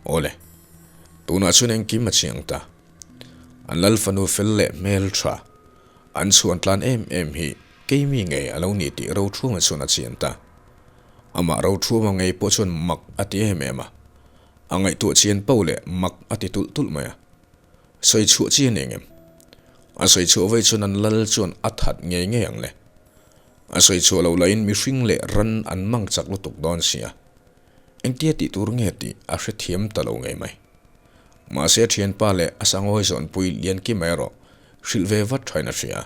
Awle, tunah chuan engkim a chiang ta. An lal fanu fel leh hmel tha, an chhuan tlan em em hi keimi ngei a lo ni tih Rothuama chuan a chian ta. Amah Rothuama ngei pawh chuan mak a ti em em a, a ngaihtuah chian poh leh mak a ti tulh tulh mai a. Sawi chhuah chi a ni engem? A sawi chhuah vei chuan an lal chuan a that ngei ngei ang le. A sawi chhuah loh lahin mihring leh ran an mang chak lutuk dawn sia. Engtia tih tur nge tih a hrethiam ta lo ngei mai. Mahse a thianpa leh a sangawi zawnpui Liankima erawh hrilh ve vat thain a hria.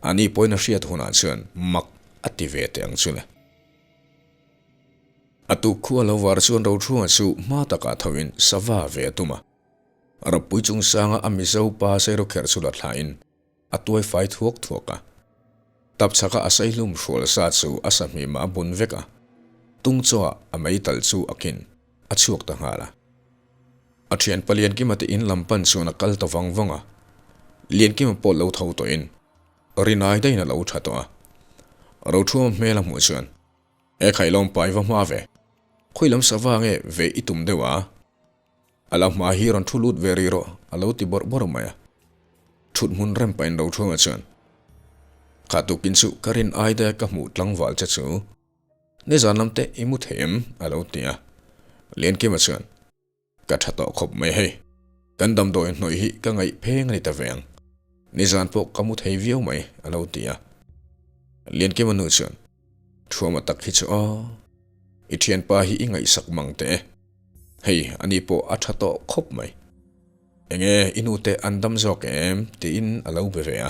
Ani pawhin a hriat hunah chuan mak a ti ve teh ang chu le. A tuk khua lo var chuan Rothruanga chu hma takah thoin sava ve a tum a. Ropui chungsanga a Mizo pa Sairawkherh chu la thlain a tuai fai thuak thuak a. Tapchhaka a saihlum hrual sa chu a sahmimah a bun vek a, tung chawah a meital chu a khin a chhuak ta nghal a. A thianpa Liankima te in lam pan chuan a kal ta vang vang a, Liankima pawh lo tho tawhin rinai daihin a lo tha tawh a. Rothruama hmel a hmuh chuan, E khailawm pai va hma ve, khawi lam sava nge ve i tum deuh a? A la hma hi rawn thu lut ve rih rawh, a lo ti bawrh bawrh mai a. Thut hmun rem pahin Rothunga chuan, Kha tukin chu ka rin ai daia ka hmuh tlangval che chu nizan lam te i mu thei em? a lo ti a. Liankima chuan, Ka tha tawh khawp mai hei, kan damdawi hnawih hi ka ngaih pheng a ni ta ve ang. Nizan pawh ka mu thei viau mai, a lo ti a. Liankima nu chuan, Thuama tak hi chu aw, i thianpa hi i ngaihsak mang teh e. Hei, ani pawh a tha tawh khawp mai. Enge i nute an dam zawk em? tiin a lo be ve a.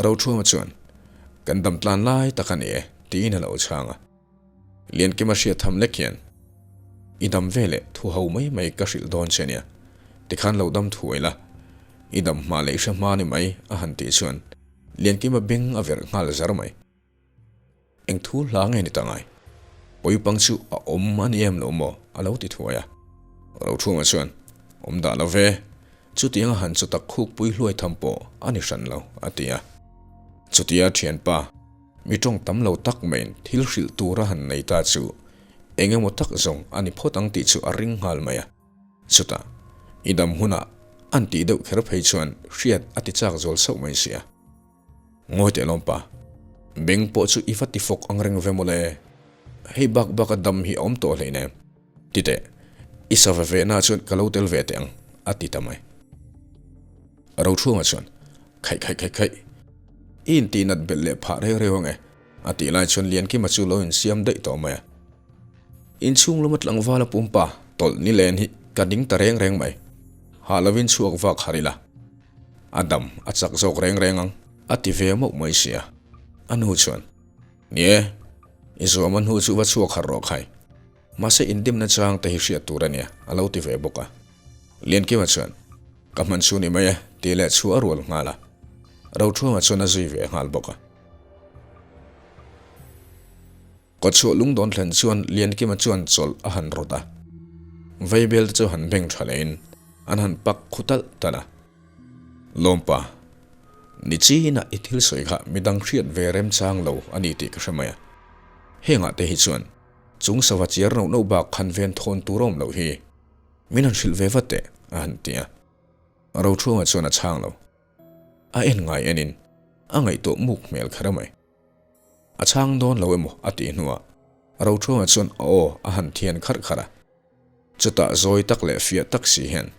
Rothuama chuan, Kan dam tlan lai tak a ni e, tiin a lo chhang a. Liankima hriat tham lek hian, I dam ve leh thu ho mai mai ka hrilh dawn che nia, tikhan lo dam thuai la, i dam hma leh i hre hma ni mai, a han tih chuan Liankima beng a verh nghal zar mai. Eng thu hla nge ni ta ngai? Pawipang chu a awm a ni em lo maw? a lo ti thuai a. Rothunga chuan, Awm dah lo ve, chutianga han chu tak khukpui hluai tham pawh a ni hran lo, a ti a. Chutia thianpa, mi tawng tam lo tak maiin thil hrilh tura han nei ta chu eng emaw tak zawng a ni phawt ang tih chu a ring nghal mai a. Chutah, i dam hunah an tih deuh kher phei chuan hriat a ti chak zawl sauh mai si a. Ngawi teh lawm pa. Beng pawh chu i va ti fawk ang reng ve mawle. Hei bak bak a dam hi a awm tawh hleinem. Ti teh, i sa ve ve na chuan ka lo tel ve teh ang, a ti ta mai. Rothruanga chuan, Khaih khaih khaih khaih. I intih nat belh leh phah reu reu ang e, a tih lai chuan Liankima chu lo insiam daih tawh mai a. Inchhung lama tlangval a pumpa tawlh ni len hi ka ding ta reng reng mai. Hah lovin chhuak vak har ila. A dam a chak zawk reng reng ang, a ti ve mauh mai sia. A nu chuan, Ni e, i zuam a hnu chu va chhuak harh rawh khai. Mahse indimna chang te hi hriat tur a nia, a lo ti ve bawk a. Liankima chuan, Ka hman chu ni mai e, tih leh chu a rual nghal a. Rothuama chuan a zui ve nghal bawk a. Kawtchhuah lungdawn thlen chuan Liankima chuan chawlh a han rawt a, Vaibel te chu han beng tha lehin an han pak khu talh talh a. Lawmpa, ni chinah i thil sawi kha midang hriat ve remchang lo a ni tih ka hre mai a. Hengah te hi chuan chung sava chiar noh noh bak han ven thawn tur a awm loh hi. Min han hrilh ve vat teh, a han ti a. Rothruanga chuan a chhang lo. A en ngai enin a ngaihtuah muk hmel kher mai. A chhang dawn lo emaw a tih hnuah Rothruanga chuan a aw a han thian kharh kharh a. Chutah zawi tak leh fiah tak si hian,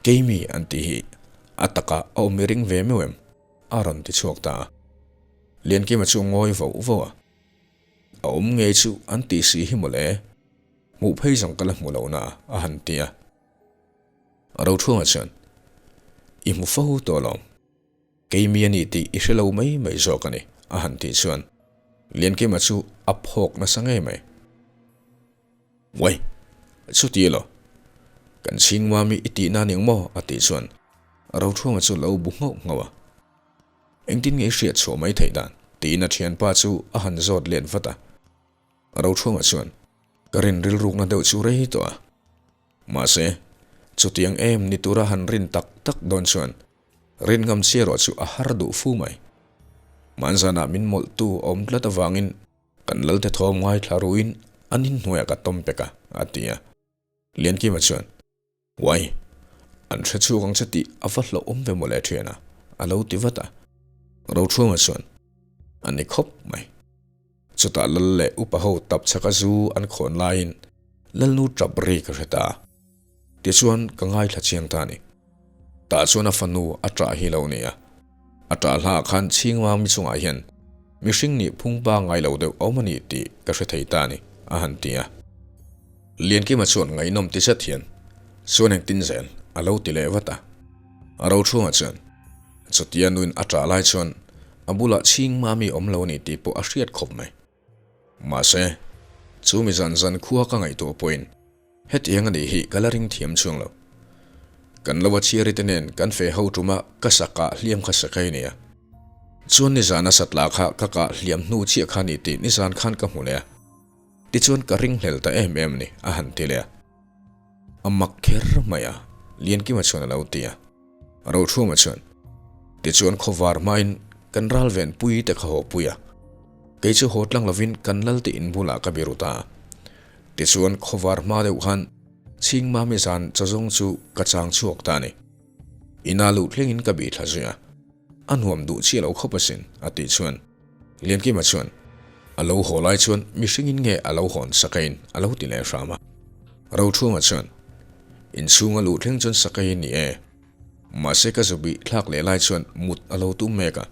Keimi an tih hi a taka a awm i ring ve meuh em? a rawn ti chhuak ta a. Liankima chu ngawi voh voh a. A awm ngei chu an tih si hi mawle, hmuh phei zawng ka la hmu lo na a han ti a. Rothruanga chuan, I hmu fo tawh alawm. Keimi a ni tih i hre lo mai mai zawk a ni, a han tih chuan Liankima chu a phawk nasa ngei mai. Uai! Chuti elaw? Kan chhing mami i tih na ning maw? a tih chuan Rothuanga chu lo bu nghauh nghauh a. Engtin nge i hriat chhuah mai theih dan? tiin a thianpa chu a han zawt let vat a. Rothuanga chuan, Ka rin rilrukna deuh chu rei tawh a. Mahse, chutiang em ni tura han rin tak tak dawn chuan Rin ngam chiah erawh chu a har duh fu mai. Hmanzanah min mawlhtu a awm tlat avangin kan lalte thawm ngaithla ruin an inhnuaiah ka tawm pek a, a ti a. Liankima chuan, Uai, an hre chhuak ang che tih a va hlauhawm ve mawle thiana, a lo ti vat a. Rochhuanga chuan, A ni khawp mai. Chutah lal leh upa ho tap chhaka zu an khawn laiin Lalnu tap ri ka hre ta. Tichuan ka ngaithla chiang ta a ni. Tah chuan a fanu a ṭah hi lo ni a. A ṭah hlaah khan chhingma mi chungah hian mihring nih phungpa ngai lo deuh awm a ni tih ka hre thei ta a ni, a han ti a. Liankima chuan ngaihnawm ti zet hian, Chuan engtin zel? a lo ti leh vat a. A rochhunga chuan, Chutia nuin a ṭah lai chuan a bulah chhingma mi awm lo a ni tih pawh a hriat khawp mai. Mahse, chu mi zan zan khua ka ngaihtuah pawhin Hetiang a nih hi ka la ring thiam chhuang lo. Kan lo a chhiari te nen kan fe ho tum a ka sa kah hliam kha sa kai nia. Chuan nizan a satla kha ka kah hliam hnu chiah kha ni tih nizan khan ka hmu leh a. Tichuan ka ring hlel ta em em ni a han ti leh a. A mak kher mai a, Liankima chuan a lo ti a. Rochhuma chuan, Tichuan khawvar hmain kan ral ven pui te kha haw pui a, kei chu haw tlang lovin kan lal te in bulah ka biru ta a. Tichuan khawvar hma deuh khan Chhingmami zan chawzawng chu ka chang chhuak ta a ni. Ina luh thlengin ka bih thla zui a, a nuam duh chiah lo khawp asin, a tih chuan Liankima chuan, A lo haw lai chuan mihringin nge a lo hawn sakeiin a lo ti leh hram a. Rochhunga chuan, Inchhunga luh thleng chuan sakei ni e. Mahse ka zu bih thlak leh lai chuan mut a lo tum mek a.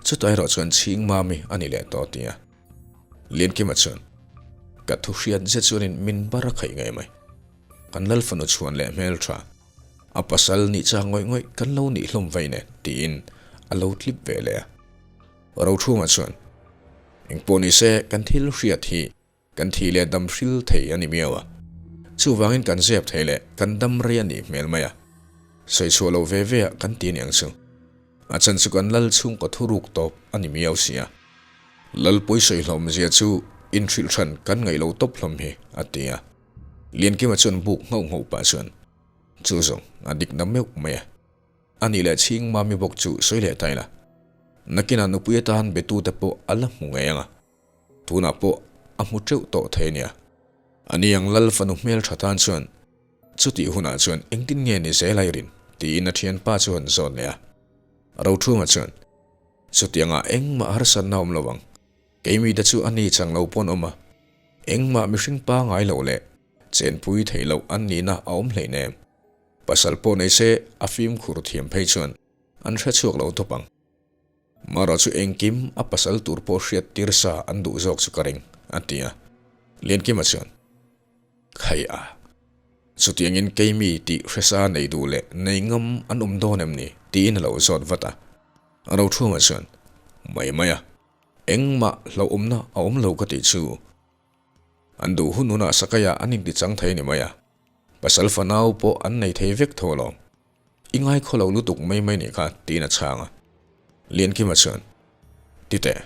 Chutah erawh chuan chhing mami a ni leh tawh ti a. Liankima chuan, Ka thu hriat zet chuanin min bar a khaih ngei mai. Kan lal fanu chhuan leh hmeltha, a pasal nih chak ngawih ngawih kan lo nih hlawm vei nen tiin a lo tlip ve leh a. Rochhunga chuan, Engpawh ni se kan thil hriat hi kan thih leh dam hril thei a ni miau a, chuvangin kan zep thei leh kan dam rei a nih hmel mai a, sawi chhuah loh ve ve ah kan ti aniang chu. A chan chu kan lal chhungkaw thuruk tawp a ni miau si a. Lalpui sawi hlawm zia chu inhrilh hran kan ngaih lo tawp hlawm hi, a ti a. Liankima chuan buk nghauh nghauh pah chuan, Chu zawng a dik na meuh mai a. A nih leh chhing mami bawk chu sawi leh ta ila. Nakinah nupui atan betute pawh a la hmu ngei ang a. Tunah pawh a hmu teuh tawh thei ania. A ni ang lal fanu hmel tha tan chuan chutih hunah chuan engtin nge ni zel a i rin? tiin a thianpa chu han zawt leh a. Rothunga chuan, Chutiangah engmah harsatna awm lo ang. Keimite chu a ni chang lo pawn awm a. Engmah mihring pangai loh leh chenpui theih loh an nihna a awm hleinem. Pasal pawh nei se a fimkhur thiam phei chuan an hre chhuak lo tawp ang. Marawh chu engkim a pasal tur pawh hriat tir sa an duh zawk chu ka ring, a ti a. Liankima chuan, Khai a, chutiangin keimi tih hresa nei duh leh nei ngam an awm dawn em ni? tiin a lo zawt vat a. Rothunga chuan, Mai mai a, engmah hlauhawmna a awm lo ka tih chu. An duh hun hunah Sakaiah an intichang thei a ni mai a, pasal fanau pawh an nei thei vek tho alawm. I ngaikhaw lo lutuk mai mai nih kha, tiin a chhang a. Liankima chuan, Titeh,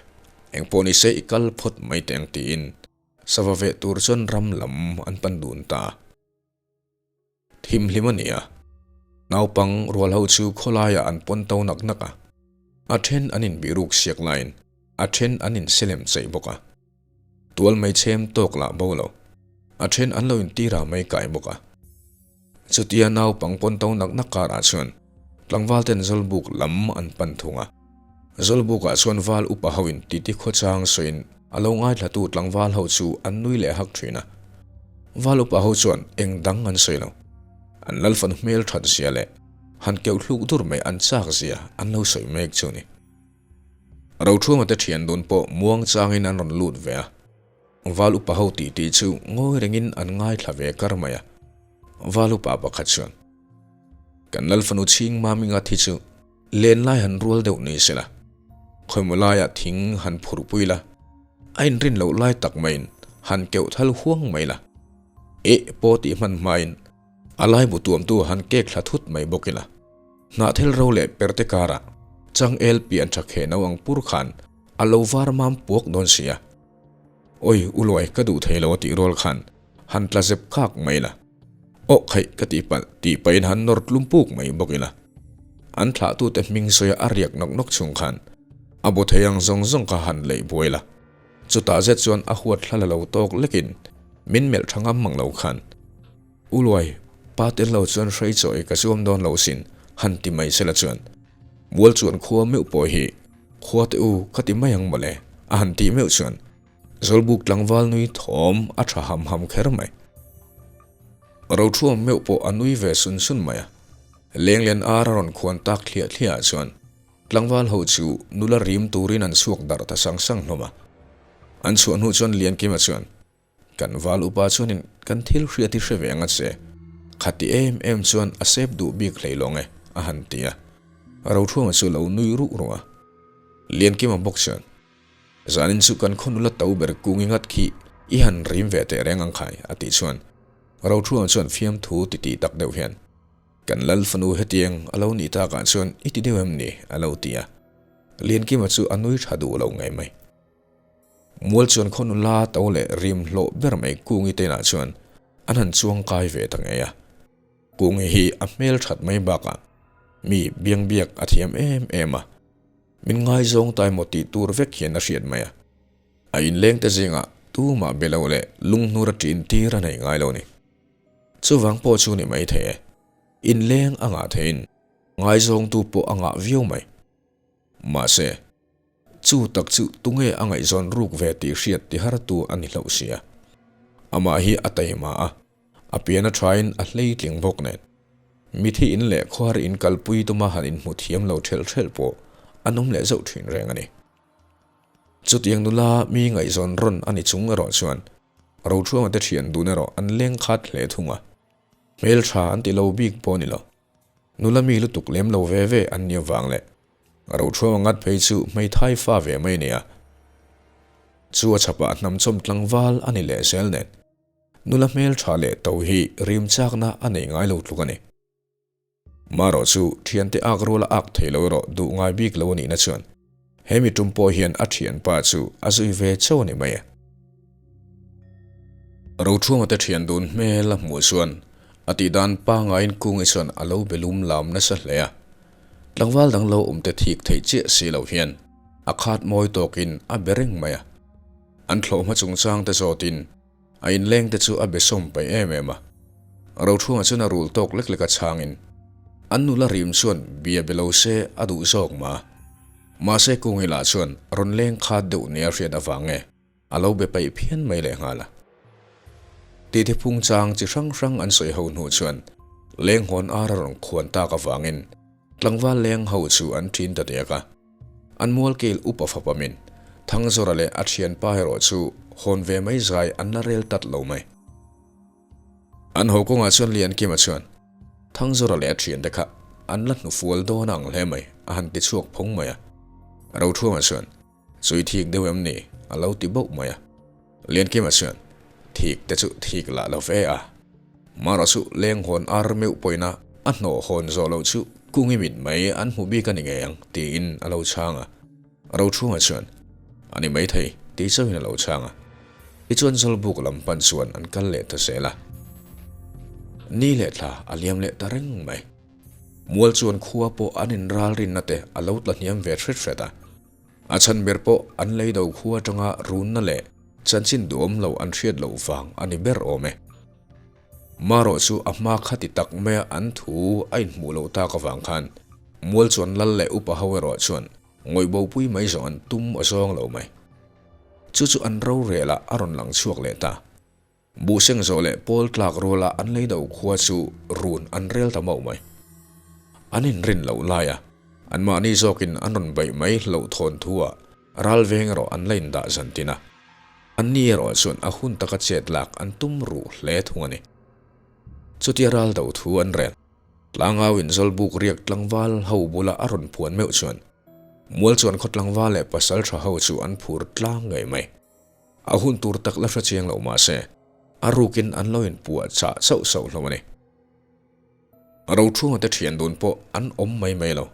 engpawh ni se i kal phawt mai teh ang tiin sava veh tur chuan ram lam an pan dun ta a. Thimhlim a ni a, naupang rual ho chu khawlaiah an pawn to nak nak a, a then an inbih ruk siak laiin a then an inselem chaih bawk a. Tual mai chhem tawk lah bo lo, a then an lo intira mai kai bawk a. Chutia naupang pawn to nak nak karah chuan tlangval ten Zawlbuk lam an pan thung a. Zawlbukah chuan val upa hoin titi khawchang sawiin a lo ngaithlatu tlangval ho chu an nui leh hak thin a. Val upa ho chuan eng dang an sawi lo. An lalfan hmel that zia leh han keuh hluk dur mai an chak zia an lo sawi mek chu ni. Rothunga te thian dun pawh muang changin an rawn lut ve a. Val upa ho titi chu ngawi rengin an ngaithla ve kar mai a. Val upa pakhat chuan, Kan lalfanu chhing Maminga thi chu len lai han rual deuh ni se la, khawimaw laiah thing han phurh pui la, a inrin loh lai tak maiin han keuh thal huang mai la, eh pawh tih hman hmain a laibu tuamtu han kek thla thut mai bawk ila. Hnahthel ro leh perte karah changel pian tha kheh no ang pur khan a lo var mam puak dawn si a. Awi uluai ka duh thei lo a tih rual khan han tla zep khak mai la. Aw khaih ka tih palh tih pahin han nawr tlum puk mai bawk ila. An thlahtute hming sawia a riak nawk nawk chung khan a bu thei ang zawng zawng kha han leih buai la. Chutah zet chuan a huat thla la lo tawk lekin min melh tha ngam mang lo khan. U Luai, pa tel lo chuan hrei chawi ka zuam dawn lo sin, han ti mai sela chuan. Mual chuan khua meuh pawh hi khua te u ka ti mai ang mawle, a han tih meuh chuan Zawlbuk tlangval nui thawm a tha ham ham kher mai. Rothuam meuh pawh a nui ve sun sun mai a, Lenglen ar a rawn khuan tak thliah thliah ah chuan tlangval ho chu nula rim turin an chhuak darh ta sang sang hlawm a. An chhuah hnu chuan Liankima chuan, Kan val upa chuanin kan thil hriat hi hre ve ang a che, khati em em chuan a sep duh bik hlei lawng e, a han ti a. Rothuama chu lo nui ruh ruh a. Liankima bawk chuan, Zanin chu kan khaw nula to ber kungi ngat khi i han rim ve teh reng ang khai, a tih chuan Rothuama chuan fiamthu titih tak deuh hian, Kan lal fanu hetiang a lo nih takah chuan i ti deuh em ni? a lo ti a. Liankima chu a nui tha duh lo ngei mai. Mual chuan khaw nula to leh rim hlawh ber mai Kungi te inah chuan an han chuang kai ve ta ngei a. Kungi hi a hmel that mai bakah mi biangbiak a thiam em em a, min ngaizawng ta emaw tih tur vek hian a hriat mai a. A inleng te zingah tumah be lo leh lunghnur a ṭin tir a nei ngai lo ni. Chuvang pawh chu ni mai thei e. Inleng a ngah theiin ngaizawngtu pawh a ngah viau mai. Mahse, chu tak chu tunge a ngaihzawn ruk ve tih hriat ti hartu a ni hlauh sia. Amah hi a taima a, a pian a thain a hleitling bawk nen. Mithi in leh khuar in kalpui tuma han inhmu thiam lo thelh thelh pawh an awm leh zauh thin reng a ni. Chutiang nula mi ngaihzawn rawn a ni chung erawh chuan Rothuanga te thian dun erawh an leng khat hle thung a. Hmeltha an ti lo bik pawh a ni lo. Nula mi lutuk lem lo ve ve an ni avang leh Rothuama ngat phei chu hmeithai fa ve mai a ni a. Chu a chhapah hnamchawm tlangval a ni leh zel nen nula hmeltha leh to hi rim chakna a nei ngai lo tluk a ni. Marawh chu thiante ak ruala ak thei lo erawh duh ngai bik lo a nihna chuan he mi tum pawh hian a thianpa chu a zui ve chauh a ni mai a. Rothuama te thian dun hmel a hmuh chuan a tih dan pangaiin Kungi chuan a lo be lum lam nasa hle a. Tlangval dang lo awm te thik theih chiah si lo hian a khat mawi tawkin a be reng mai a. An thlawh hma chungchang te zawtin a inleng te chu a be sawm paih em em a. Rothuama chuan a rul tawk lek lek a chhangin an nula rim chuan bia be lo se a duh zawk mah a. Mahse Kungi lah chuan rawn leng khat deuh nia hriat avang nge A lo be paih phian mai leh nghal a. Titi phung chang chi hrang hrang an sawi ho hnu chuan lenghawn ar a rawn khuan tak avangin tlangval leng ho chu an ṭin ta diak a. An mualkel upa fapamin Thangzawra leh a ṭhianpa erawh chu hawn ve mai zai an la rel tat lo mai. An ho kawngah chuan Liankima chuan Thangzawra leh a ṭhiante kha an la hnufual dawn ang hle mai a han ti chhuak phawng mai a. Rothuama chuan Chui thik deuh em ni? a lo ti bauh mai a. Liankima chuan, Thik te chu thik lah lo ve a. Mara chu leng hawn ar meuh pawina a hnawh hawn zawh loh chu kungi mit mai an hmu bik a ni ngei ang, tiin a lo chhang a. Rochhunga chuan, A ni maithei, ti chauhin a lo chhang a. Tichuan Zawlbuk lam pan chuan an kal leh ta zel a. Ni leh thla a liam leh ta reng mai. Mual chuan khua pawh an inral rinna te a lo tla hniam ve hret hret a. A chhan ber pawh an lei do khu atanga runna leh chanchin duhawm lo an hriat loh vang a ni ber awm e. Marawh chu a hma khati tak maia an thu a inhmuh loh tak avang khan mual chuan lal leh upa ho erawh chuan ngawih bopui mai zawng an tum a zawng lo mai. Chu chu an rorelah a rawn lang chhuak leh ta. Buhseng zawh leh pawl tlak ruala an lei do khua chu run an rel ta mauh mai. An inrin loh laia anmahni zawkin an rawn beih mai hlauh thawn thu-ah ral veng erawh an la indah zan tin a. Anni erawh chuan a hun taka chet lak an tum ruh hle thung a ni. Chutia ral do thu an rel. Tlangau in Zawlbuk riak tlangval ho bula a rawn phuan meuh chuan mual chuan khaw tlangval leh pasal tha ho chu an phur tlang ngei mai. A hun tur tak la hre chiang lo mah se, a rukin an lo inpuah chah sauh sauh hlawm a ni. Rochhunga te thian dun pawh an awm mai mai lo.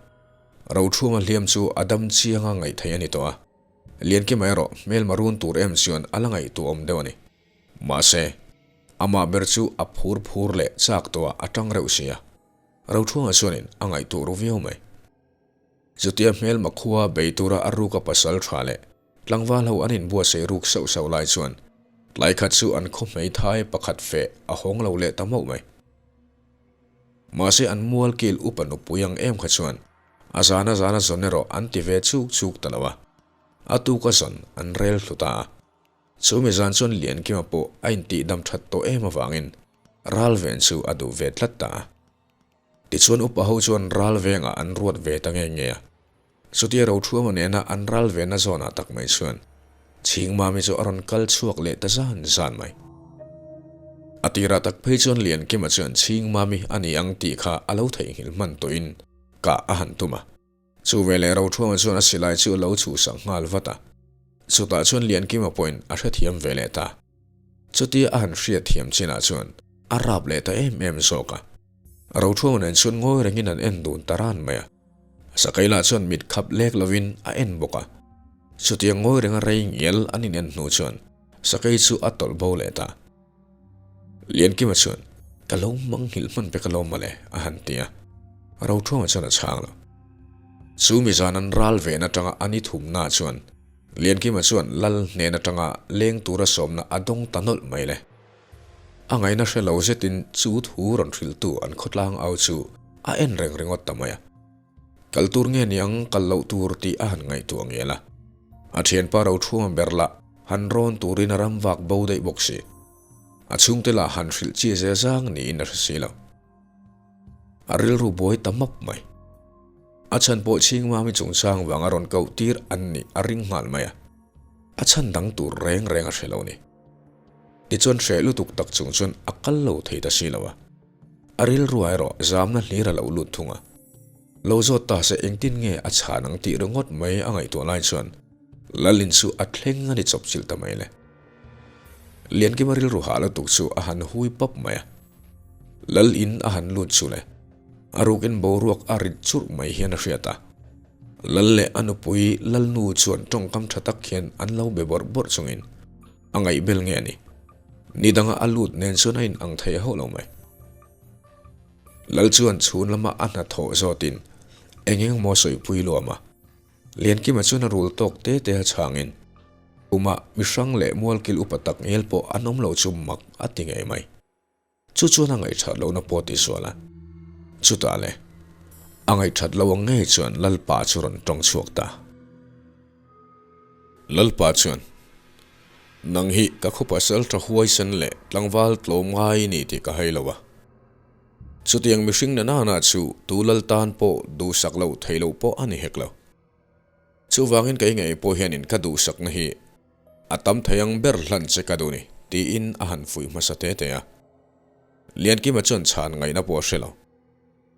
Rochhunga hliam chu a dam chianga ngaih theih a ni tawh a, Liankima erawh hmelma run tur em chuan a la ngaihtuah awm deuh a ni. Mahse, amah ber chu a phur phur leh chak tawhah a tang reuh si a, Rochhunga chuanin a ngaihtuah ru viau mai. Chutia hmelma khua bei tura a ruka pasal tha leh Tlangval ho an inbuatsaih ruk sauh sauh lai chuan. Tlai khat chu an khaw hmeithai pakhat feh a hawng lo leh ta mauh mai. Mahse an mual kil upa nupui ang em kha chuan a zana zana zawn erawh an ti ve chuk chuk ta lo a, a tuka zawn an rel thlu ta a. Chumi zan chuan Liankima pawh a intihdam that tawh em avangin ral ven chu a duh ve tlat ta a. Tichuan upa ho chuan ral vengah an ruat ve ta nge nge a. Chutia Rothuama nena an ral venna zawnah tak mai chuan Chhingmami chu a rawn kal chhuak leh ta zan zan mai. A tirah tak phei chuan Liankima chuan Chhingmami a ni ang tih kha a lo theihnghilh hman tawhin kah a han tum a. Chu veleh Rothuama chuan a silai chu a lo chhuhsak nghal vat a. Chutah chuan Liankima pawhin a hrethiam ve leh ta. Chutia a han hriatthiam chinah chuan a rap leh ta em em zawk a. Rothuama nen chuan ngawi rengin an en dun ta ran mai a. Sakei lah chuan mit khap lek lovin a en bawk a. Chutiang ngawi renga rei ngial an in en hnu chuan Sakei chu a tawlh bo leh ta. Liankima chuan, Ka lo hmang nghilh hman vek alawm mawle, a han ti a. Rothuama chuan a chhang lo. Chu mi zan an ral ven atanga a ni thumna chuan Liankima chuan lal hnen atanga leng tura sawmna a dawng ta nawlh mai le. A ngaihna hre lo zetin chu thu rawn hrilhtu an khawtlang au chu a en reng ringawt ta mai a. Kal tur nge niang kal loh tur tih a han ngaihtuah ngel a. A thianpa Rothuama ber lah han rawn turin a ram vak bo daih bawk si. A chhungte lah han hrilh chi zel zang niin a hre si lo. A rilru buai ta map mai. A chhan pawh Chhingmami chungchang vanga rawn koh tir an nih a ring nghal mai a. A chhan dang tur reng reng a hre lo ni. Tichuan hreh lutuk tak chung chuan a kal lo thei ta si lo a. A rilrua erawh zamna hlir a lo lut thung a. Lo zawt ta se engtin nge a chhan ang tih ringawt mai a ngaihtuah lai chuan Lalin chu a thleng a ni chawp chilh ta mai le. Liankima rilru hah lutuk chu a han hui pap mai a. Lalin a han lut chu le. A rukin boruak a rit churh mai hian a hriat a. Lal leh a nupui Lalnu chuan tawngkam tha tak hian an lo be bawrh bawrh chungin a ngaihbel nge a ni. Ni danga a lut nen chuan a in ang thei hauh lo mai. Lal chuan chhun lama a hnathawh zawtin eng eng maw sawipui luam a. Liankima chuan a rul tawk te te a chhangin Kumah mihrang leh mualkil upa tak ngel pawh an awm lo chu mak a ti ngei mai. Chu chuan a ngaihthat lohna pawh ti sual a. Chutah le, a ngaihthat lo ang ngei chuan Lalpa chu rawn tawng chhuak ta. Lalpa chuan, Nang hi ka khaw pasal tha huaisen leh tlangval tlawm ngai i ni tih ka hai lo a. Chutiang mihring na nana chu tu lal tan pawh duhsak loh theih loh pawh a ni hek lo. Chuvangin kei ngei pawh hianin ka duhsakna hi a tam thei ang ber hlan che ka duh ni, tiin a han fuih hmasa te te a. Liankima chuan chhan ngaihna pawh a hre lo.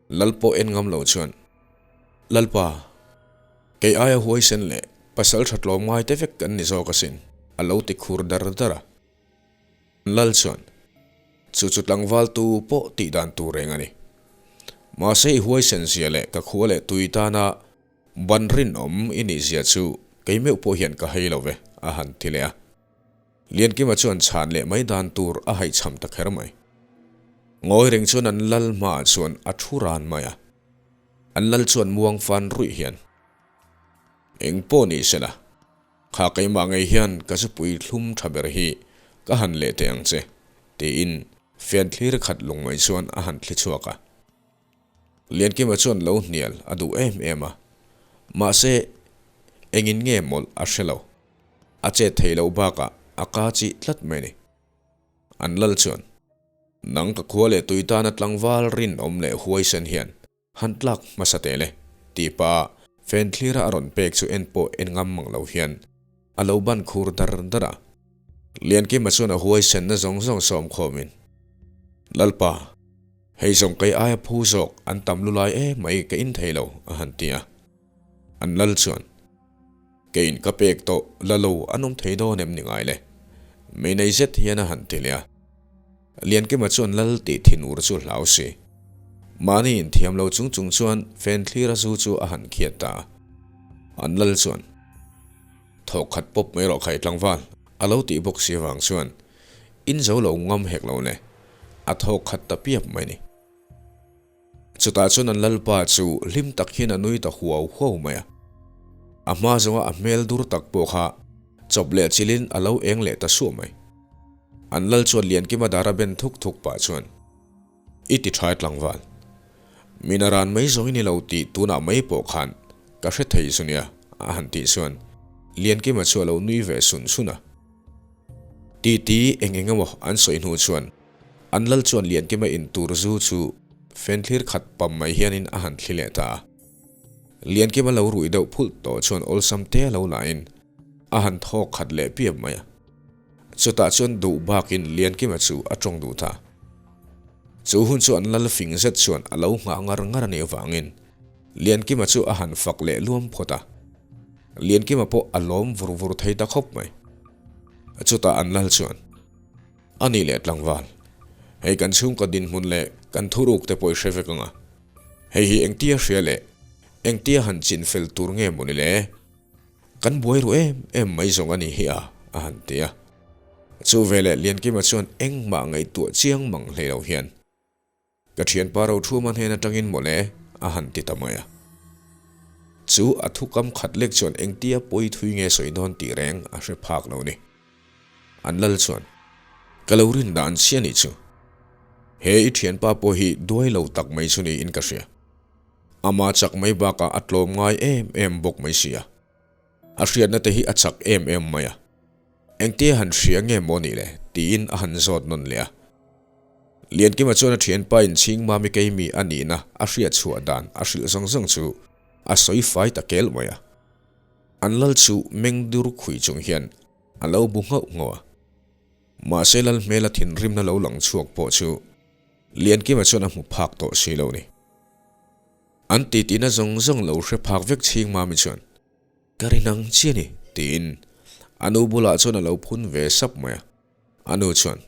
Lal pawh en ngam lo chuan, Lalpa, kei aia huaisen leh pasal tha tlawm ngai te vek kan ni zawk asin, a lo ti khur dar dar a. Lal chuan, Chu chu tlangval tu pawh tih dan tur reng a ni. Mahse i huaisen zia leh ka khua leh tui tana Ban rinawm i nih zia chu kei meuh pawh hian ka hei lo ve, a han ti leh a. Liankima chuan chhan leh mai dan tur a haihchham ta kher mai. Ngawi reng chuan an lal hmaah chuan a thu ran mai a. An lal chuan muang fan ruih hian, Eng pawh ni sela, kha keimah ngei hian ka zupui thlum tha ber hi ka han leh teh ang che, tiin fian thlir khat lung mai chuan a han thli chhuak a. Liankima chuan lo hnial a duh em em a, mahse engin nge mawlh a hre lo. A chet thei loh bakah a ka chih tlat mai a ni. An lal chuan, Nang ka khua leh tui tana tlangval rinawm leh huaisen hian han tlak hmasa teh le, tih pah fen thlira a rawn pek chu en pawh en ngam mang lo hian a lo ban khur dar dar a. Liankima chuan a huaisenna zawng zawng sawm khawmin, Lalpa, Hei zawng kei aia phu zawk an tam lu lai em mai ka in thei lo, a han ti a. An lal chuan, Keiin ka pek tawh la lo an awm thei dawn em ni ngai le? Mei nei zet hian a han ti leh a. Liankima chuan lal tih thinur chu hlau si. Mahni inthiam lo chung chung chuan fen thlir a zu chu a han khiat ta a. An lal chuan, Thawk khat pawp mai rawh khai tlangval, a lo tih bawk si avang chuan In zo lo ngam hek lo le, a thawk khat ta piap mai ni. Chutah chuan an lalpa chu hlim tak hian a nui ta huau huau mai a. A hma zawnga a hmel dur tak pawh kha chawp leh chilhin a lo eng leh ta suah mai. An lal chuan Liankima dara ben thuk thuk pah chuan, I ti tha e tlangval. Min a ran mai zawng i ni lo tih tunah mai pawh khan ka hre thei zu nia, a han tih chuan Liankima chu a lo nui ve sun sun a. Titi eng eng emaw an sawi hnu chuan an lal chuan Liankima in tur zu chu fenthlir khat pam mai hianin a han thli leh ta a. Liankima lo rui deuh phulh tawh chuan awlsam te a lo lahin a han thawk khat leh piap mai a. Chutah chuan duh bakin Liankima chu a tawng duh ta. Chu hun chu an lal fing zet chuan a lo nghah ngar ngar a nih avangin Liankima chu a han fak leh luam phawt a. Liankima pawh a lawm vur vur thei ta khawp mai. Chutah an lal chuan, A nih leh tlangval, hei kan chhungkaw dinhmun leh kan thuruk te pawh i hre vek ang a. Hei hi engtia hria leh engtia han chin fel tur nge maw ni le? Kan buai ru em em mai zawng a ni hi a, a han ti a. Chu veleh Liankima chuan engmah ngaihtuah chiang mang hlei lo hian, Ka thianpa Rothuma hnen atangin mawle, a han ti ta mai a. Chu a thukam khat lek chuan engtia pawi thui nge sawi dawn tih reng a hre phak lo ni. An lal chuan, Ka lo rin dan chiah nih chu. He i thianpa pawh hi duai lo tak mai chu niin ka hria. Ama chak mai bakah a tlawm ngai em em bawk mai si a. A hriatna te hi a chak em em mai a. Engtia han hria nge maw nih le? tiin a han zawt nawn leh a. Liankima chuan a thianpa in chhing mami keimi a nihna a hriat chhuah dan a hrilh zawng zawng chu a sawi fai ta kel mai a. An lal chu meng dur khui chung hian a lo bu nghauh nghauh a. Mahse lal hmela thinrimna lo lang chhuak pawh chu Liankima chuan a hmu phak tawh si lo ni. An titihna zawng zawng lo hre phak vek chhing mami chuan, Ka ri nang chiah ni, tiin a nu bulah chuan a lo phun ve sap mai a. A nu chuan,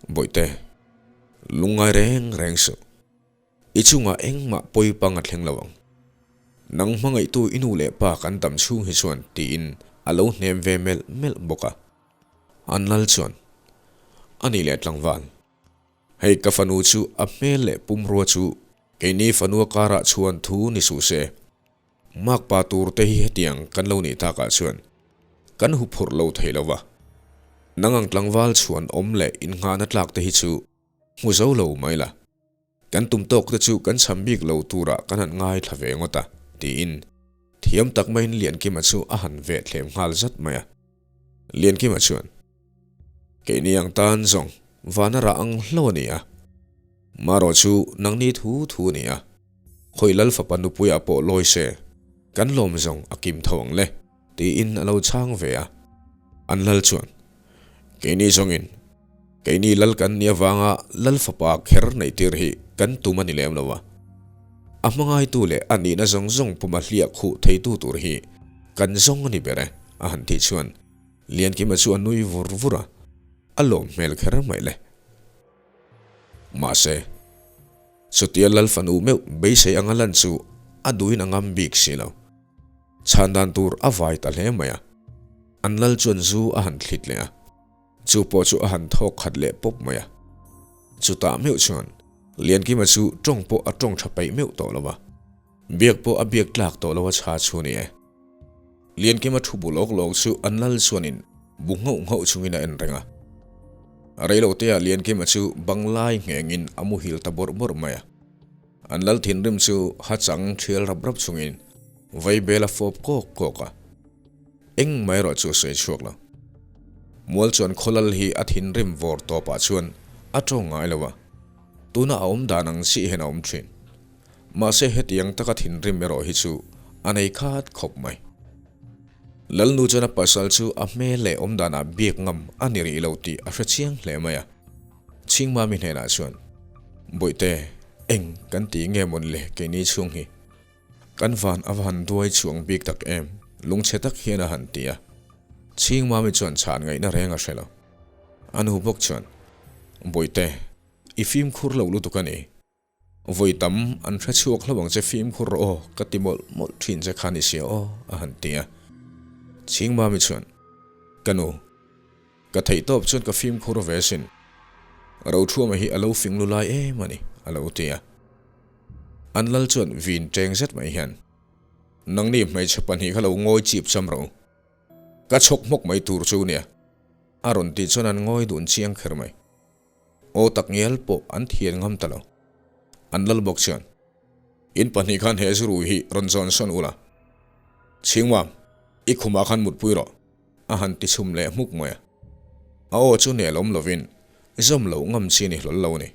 Bawihte, lungngai reng reng suh. I chungah engmah pawi pang a thleng lo ang. Nang hmangaihtu i nu leh pa kan dam chhung hi chuan, tiin a lo hnem ve melh melh bawk a. An lal chuan, A nih leh tlangval. Hei ka fanu chu a hmel leh pumrua chu keini fanua karah chhuan thu ni suh se. Makpa tur te hi hetiang kan lo nih takah chuan kan huphurh lo thei lo va. Nang ang tlangval chhuan awm leh innghahna tlak te hi chu hmu zo lo mai la. Kan tum tawk te chu kan cham bik lo turah kan han ngaithla ve ngawt a, tiin thiam tak maiin Liankima chu a han veh thlem nghal zat mai a. Liankima chuan, Keini ang tan zawng vana rah ang hlo a ni a, marawh chu nangni thu thu a ni a, khawi lal fapa nupuiah pawh lawi se, kan lawm zawng a kim tho ang le, tiin a lo chhang ve a. An lal chuan, Keini zawngin Keini lal kan nih avanga lal fapa kher neih tir hi kan tum a ni lem lo a. A hmangaitu leh a nihna zawng zawng puma hliah khuh theitu tur hi kan zawng a ni ber e, a han tih chuan Liankima chu a nui vur vur a, a lawm hmel kher mai le. Mahse, chutia lal fanu meuh beisei anga lan chu a duhin a ngam bik si lo. Chhan dan tur a vai ta hle mai a, an lal chuan zu a han thlit leh a. Chu pawh chu a han thawk khat leh pawp mai a. Chutah meuh chuan Liankima chu tawng pawh a tawng tha peih meuh tawh lo a. Biak pawh a biak tlak tawh lo a chha chu ni e. Liankima thu bu lawk lawk chu an lal chuanin bu nghauh nghauh chungin a en reng a. Reiloteah Liankima chu banglai nghengin a muhil ta bawrh bawrh mai a. An lal thinrim chu hachang thial rap rap chungin vaibel a fawp kawk kawk a. Engmah erawh chu a sawi chhuak lo. Mual chuan khawlal hi a thinrim vawr tawpah chuan a tawng ngai lo a, tuna a awm dan ang chiah hian a awm thin. Mahse hetiang taka thinrim erawh hi chu a nei khat khawp mai. Lalnu chuan a pasal chu a hmel leh awm danah biak ngam a ni rih lo tih a hre chiang hle mai a. Chhingmami hnenah chuan, Bawihte, eng kan ti nge mawni le keini chhung hi? Kan van a va han duai chuang bik tak em, lungchhe tak hian a han ti a. Chhing Mami chuan chhan ngaihna reng a hre lo. A nu bawk chuan, Bawihte, i fimkhur lo lutuk a ni. Vawi tam an hre chhuak hlo ang che fimkhur rawh aw, ka ti mawlh mawlh thin che kha ni sia aw, a han ti a. Chhing Mami chuan, Ka nu, ka theihtawp chuan ka fimkhur ve sin. Rothuama hi a lo fing lu lai em a ni, a lo ti a. An lal chuan vin teng zet mai hian, Nangni hmeichhe pahnih kha lo ngawi chip cham rawh u. Ka chhawk hmawk mai tur chu nia. A rawn tih chuan an ngawi dun chiang kher mai. Aw tak ngial pawh an thian ngam ta lo. An lal bawk chuan, In pahnih khan he zuru hi rawn zawn sawn ula. Chhingmam, i khumah khan mutpui rawh, a han ti chhum leh hmuk mai a. A aw chu nelawm lovin zawm loh ngam chi ni hlawl lo a ni.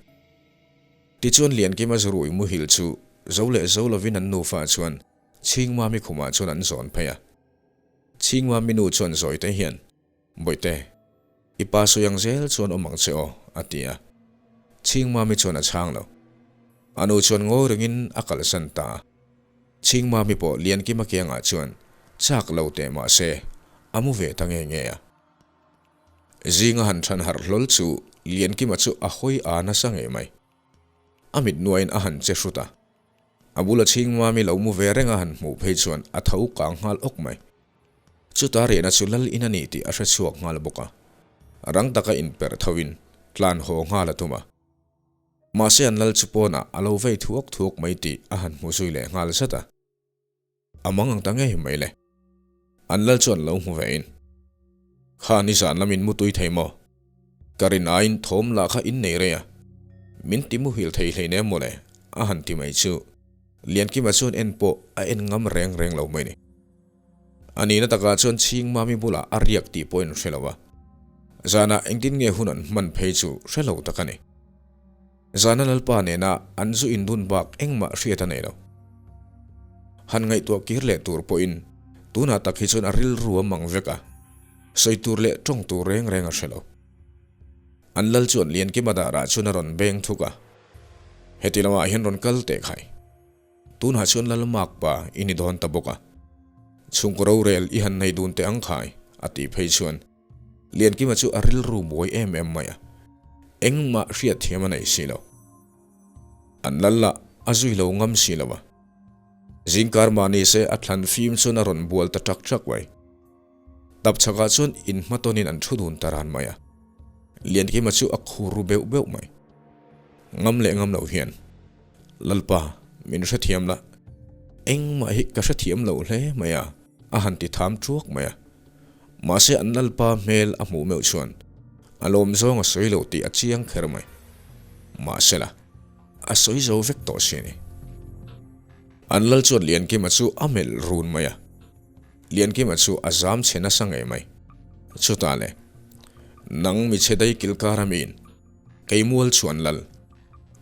Tichuan Liankima zurui muhil chu zo leh zo lovin an nufa chuan Chhingmami khumah chuan an zawn phei a. Chhingmami nu chuan zawite hian, Bawihte, i pa sawi ang zel chuan awm ang che aw, a ti a. Chhingmami chuan a chhang lo. A nu chuan ngawi rengin a kalsan ta a. Chhingmami pawh Liankima kiangah chuan chak lo teh mah se, a mu ve ta nge nge a. Zinga han than harh hlawl chu Liankima chu a hawi a nasa ngei mai. A mit nuaiin a han che hrut a. A bula Chhingmami lo mu ve reng a han hmuh phei chuan a tho kang nghal awk mai. Chuta riahna chu lal in a ni tih a hre chhuak nghal bawk a. Rang taka inperh tho in tlan haw nghal a tum a. Mahse an lal chu pawnah a lo vei thuak thuak mai tih a han hmu zui leh nghal zat a. A mang ang ta ngei mai le. An lal chuan lo hmu ve in. Kha nizan lamin mutui thei maw? Ka rin aiin thawm lah kha in nei rei a. Min ti muhil thei hlei nem mawle a han ti mai chu Liankima chuan en pawh a en ngam reng reng lo mai ni. A nihna takah chuan Chhingmami bulah a riak tih pawhin hre lo a. Zanah engtin nge hun an hman phei chu hre lo tak a ni. Zana Lalpa nena an zu indun bak engmah hriat a nei lo. Han ngaihtuah kir leh tur pawhin tunah tak hi chuan a rilru a mang vek a, sawi tur leh tawng tur reng reng a hre lo. An lal chuan Liankima darah chuan a rawn beng thuk a, Heti lamah hian rawn kal teh khai. Tunah chuan lal mak pa i ni dawn ta bawk a, chhungkaw rorel i han nei dun teh ang khai, a tih phei chuan Liankima chu a rilru buai em em mai a, engmah hriatthiam a nei si lo. An lal lah a zui lo ngam si lo a. Zingkar mah ni se a thlan fim chuan a rawn bual ta ṭak ṭak mai. Tapchhakah chuan inhmatawnin an thu dun ta ran mai a. Liankima chu a khur ru beuh beuh mai. Ngam leh ngam lo hian, Lalpa, min hrethiam la, engmah hi ka hrethiam lo hle mai a, a han ti tham ṭuak mai a. Mahse an Lalpa hmel a hmuh meuh chuan a lawm zawng a sawi lo tih a chiang kher mai. Mahse la, a sawi zo vek tawh si a ni. An Lal chuan Liankima chu a melh run mai a. Liankima chu a zam chhe nasa ngei mai. Chutah le, Nang michhe dai kilkar a miin, kei mual chuan Lal,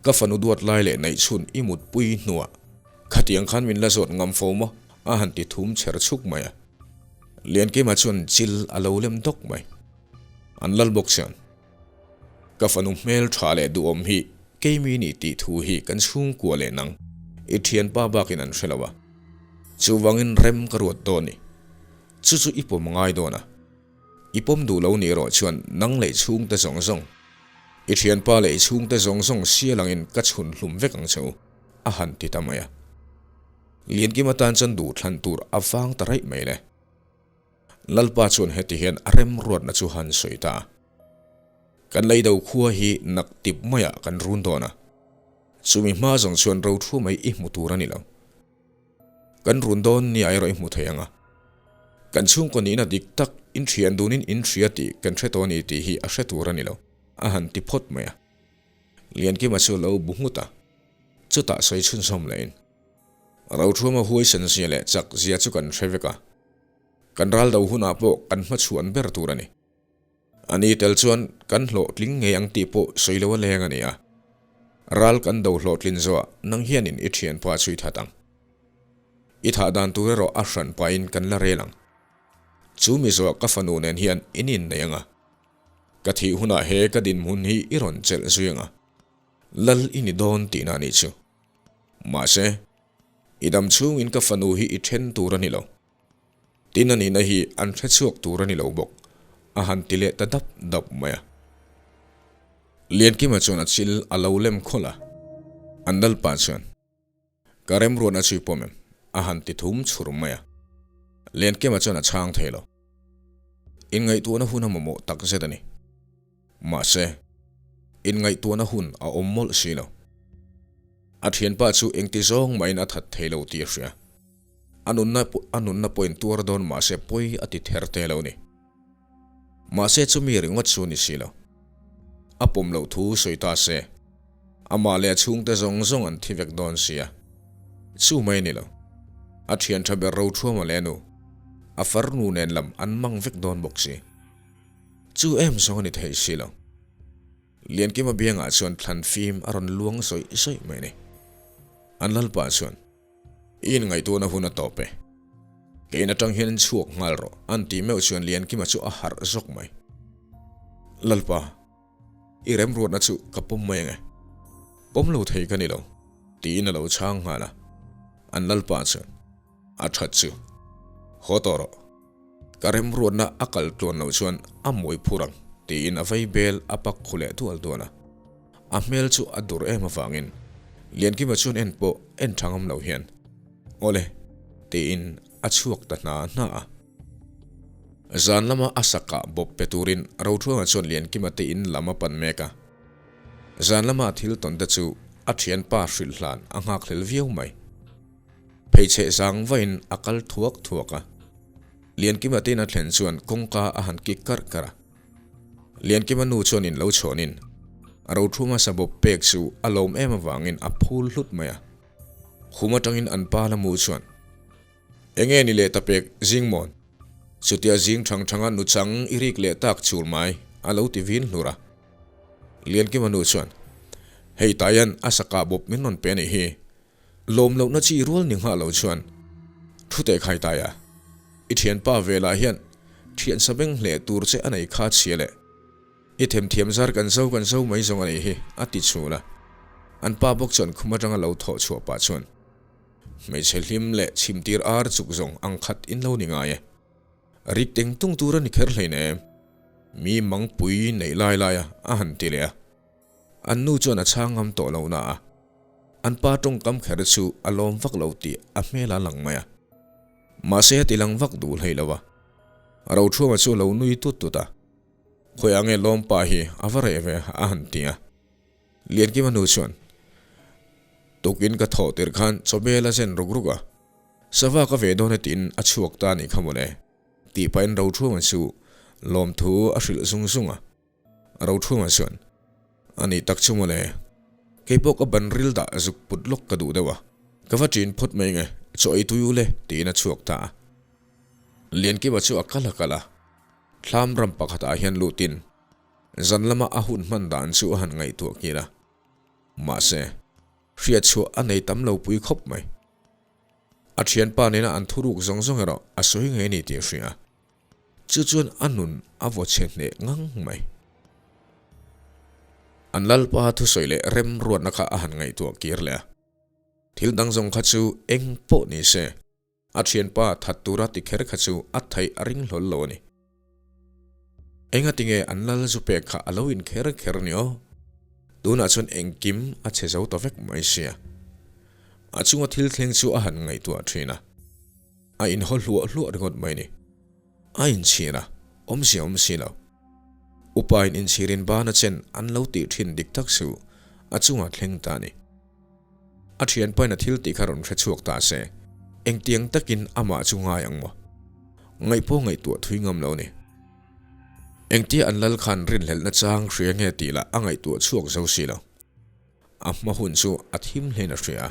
ka fanu duat lai leh neih chhun i mutpui hnuah Khatiang khan min la zawt ngam fo maw? a han ti thum chher chhuk mai a. Liankima chuan chil a lo lem dawk mai. An lal bawk chuan, Ka fanu hmel tha leh duhawm hi keimi ni tih thu hi kan chhungkua leh nang i thianpa bakin an hre lo a. Chuvangin rem ka ruat dawn ni. Chu chu i pawm ngai dawn a. I pawm duh lo nih erawh chuan nang leh chhungte zawng zawng, i thianpa leh i chhungte zawng zawng sial angin ka chhun hlum vek ang che u. a han ti ta mai a. Liankim atan chuan duh thlan tur a vang ta raih mai le. Lalpa chuan heti hian a remruatna chu han sawi ta a. Kan leido khua hi nak tip maiah kan run dawn a. Chumi hma zawng chuan ro thu mai i hmu tur a ni lo. Kan run dawn nia erawh i hmu thei ang a. Kan chhungkaw nihna dik tak inthian dunin inhria tih kan hre tawh a ni tih hi a hre tur a ni lo, a han ti phawt mai a. Liankima chu lo bu nghut a, chutah sawi chhunzawm lehin, Rothuama huaisen zia leh chak zia chu kan hre vek a, kan ral do hunah pawh kan hmachhuan ber tur a ni. A ni tel chuan kan hlawhtling ngei ang tih pawh sawi lo a leng a ni a, ral kan do hlawhtlin zawhah nang hianin i thianpa chu i that ang. I thah dan tur erawh a hran pahin kan la rel ang. Chu mi zawhah ka fanu nen hian in innei ang a. Ka thih hunah he ka dinhmun hi i rawn chelh zui ang a, Lal i ni dawn tihna a nih chu. Mahse, i dam chhungin ka fanu hi i then tur a ni lo. Tin a nihna hi an hre chhuak tur a ni lo bawk, a han ti leh ta dap dap mai a. Liankima chuan a chil a lo lem khawlh a, an Lalpa chuan, Ka remruatna chu i pawm em? a han ti thum chhur mai a. Liankima chuan a chhang thei lo. Inngaihtuahna hun a mamawh tak zet a ni. Mahse, inngaihtuahna hun a awm mawlh si lo. A thianpa chu engti zawng mahin a that thei lo tih a hria. A nunna a nunna pawhin tuar dawn mahse pawi a ti ther te lo ni. Mahse chumi ringawt chu ni si lo. A pawm loh thu sawi ta se, amah leh a chhungte zawng zawng an thi vek dawn sia. Chu mai ni lo. A thian tha ber Rothuama leh a nu, a farnu nen lam an mang vek dawn bawk si. Chu em zawng a ni thei si lo. Liankima biangah chuan thlan fim a rawn luang zawih zawih mai a ni. An lalpa chuan. I inngaihtuahna hun a tawp e. Kein atang hian chhuak nghal rawh, an tih meuh chuan Liankima chu a harh zawk mai. Lalpa, i remruatna chu ka pawm mai ange. Pawm lo thei ka ni lo, tiin a lo chhang nghal a. An Lalpa chuan, A that chu. Haw tawh rawh. Ka remruatna a kal tluan loh chuan a mawi phur ang, tiin a vei bel a pak khu leh dual dual a. A hmel chu a dur em avangin Liankima chuan en pawh en tha ngam lo hian, Awle, tiin a chhuak ta hna hna a. Zan lama a sakah bawp pe turin Rothuanga chuan Liankima te in lam a pan mek a. Zan lama a thil tawn te chu a thianpa hrilh hlan a nghakhlel viau mai. Pheichheh zang vain a kal thuak thuak a. Liankima te in a thlen chuan kawngka a han kik karh karh a. Liankima nu chuan in lo chhawnin a ro thu hmasa bawp pek chu a lawm em avangin a phul hlut mai a. Khum atangin an pa la mu chuan, Enge ni leh ta pek zing mawn? Chutia zing thang thanga nuchang i rik leh tak chur mai, a lo ti vin hlur a. Liankima nu chuan, Hei Taian a sakah bawp min rawn pe a nih hi. Lawm lohna chi rual ni nghah lo chuan thu teh khai tai a, i thianpa velah hian thian sa beng hle tur che a nei kha chhia leh i themthiam zar kan zo kan zo mai zawng a nih hi a ti chhul a. An pa bawk chuan khum atanga lo thawh chhuah pah chuan hmeichhe hlim leh chhimtir ar chuk zawng ang khat in lo ni ngai e. Rik teng tung tur a ni kher hleinem. Mi mangpui neih lai lai a a han ti leh a. An nu chuan a chhang ngam tawh lo na a, an pa tawngkam kher chu a lawm vak lo tih a hmel a lang mai a. Mahse a ti lang vak duh hlei lo a. Rothuama chu a lo nui tut tut a, Khawiah nge lawm pa hi a va reh ve a han ti a. Liankima nu chuan, Tukin ka thawh tirh khan chawbel a zen ruk ruk a, sava ka ve dawn e tiin a chhuak ta a nih kha mawle, tih pahin Rothuama chu lawmthu a hrilh zung zung a. Rothunga chuan, A nih tak chu mawle, kei pawh ka ban ril dah zuk put lawk ka duh deuh a, ka va ṭin phawt mai nge, chaw ei tui ule, tiin a chhuak ta a. Liankima chu a kal a kal a, thlam ram pakhatah hian lutin zan lama a hun hman dan chu a han ngaihtuah kir a, mahse, hriatchhuah a nei tam lo pui khawp mai. A ṭhianpa nena an thuruk zawng zawng erawh a sawi ngei a ni tih a hria. Chu chuan a nun a vaw chhe hneh ngang mai. An Lalpa thusawi leh remruatna kha a han ngaihtuah kir leh a. Thil dang zawng kha chu eng pawh ni se, a thianpa that tura ti kher kha chu a theih a ring hlawl lo a ni. Engatinge an Lal zu pek kha a lo in kher kher ni aw? Tunah chuan engkim a chhe zo ta vek mai sia. A chunga thil thleng chu a han ngaihtuah thin a. A inhaw hluah hluah ringawt mai ni. A inchhir a, awmzia awm si lo. Upain inchhirin bana chen an lo tih thin dik tak chu a chungah thleng ta a ni. A thianpain a thil tih kha rawn hre chhuak ta se, engtiang takin amah chu ngai ang maw? Ngaih pawh ngaihtuah thui ngam lo ni. Engtia an lal khan rinhlelhna chang hria nge tih lah a ngaihtuah chhuak zo si lo. A hma hun chu a thim hlein a hria a.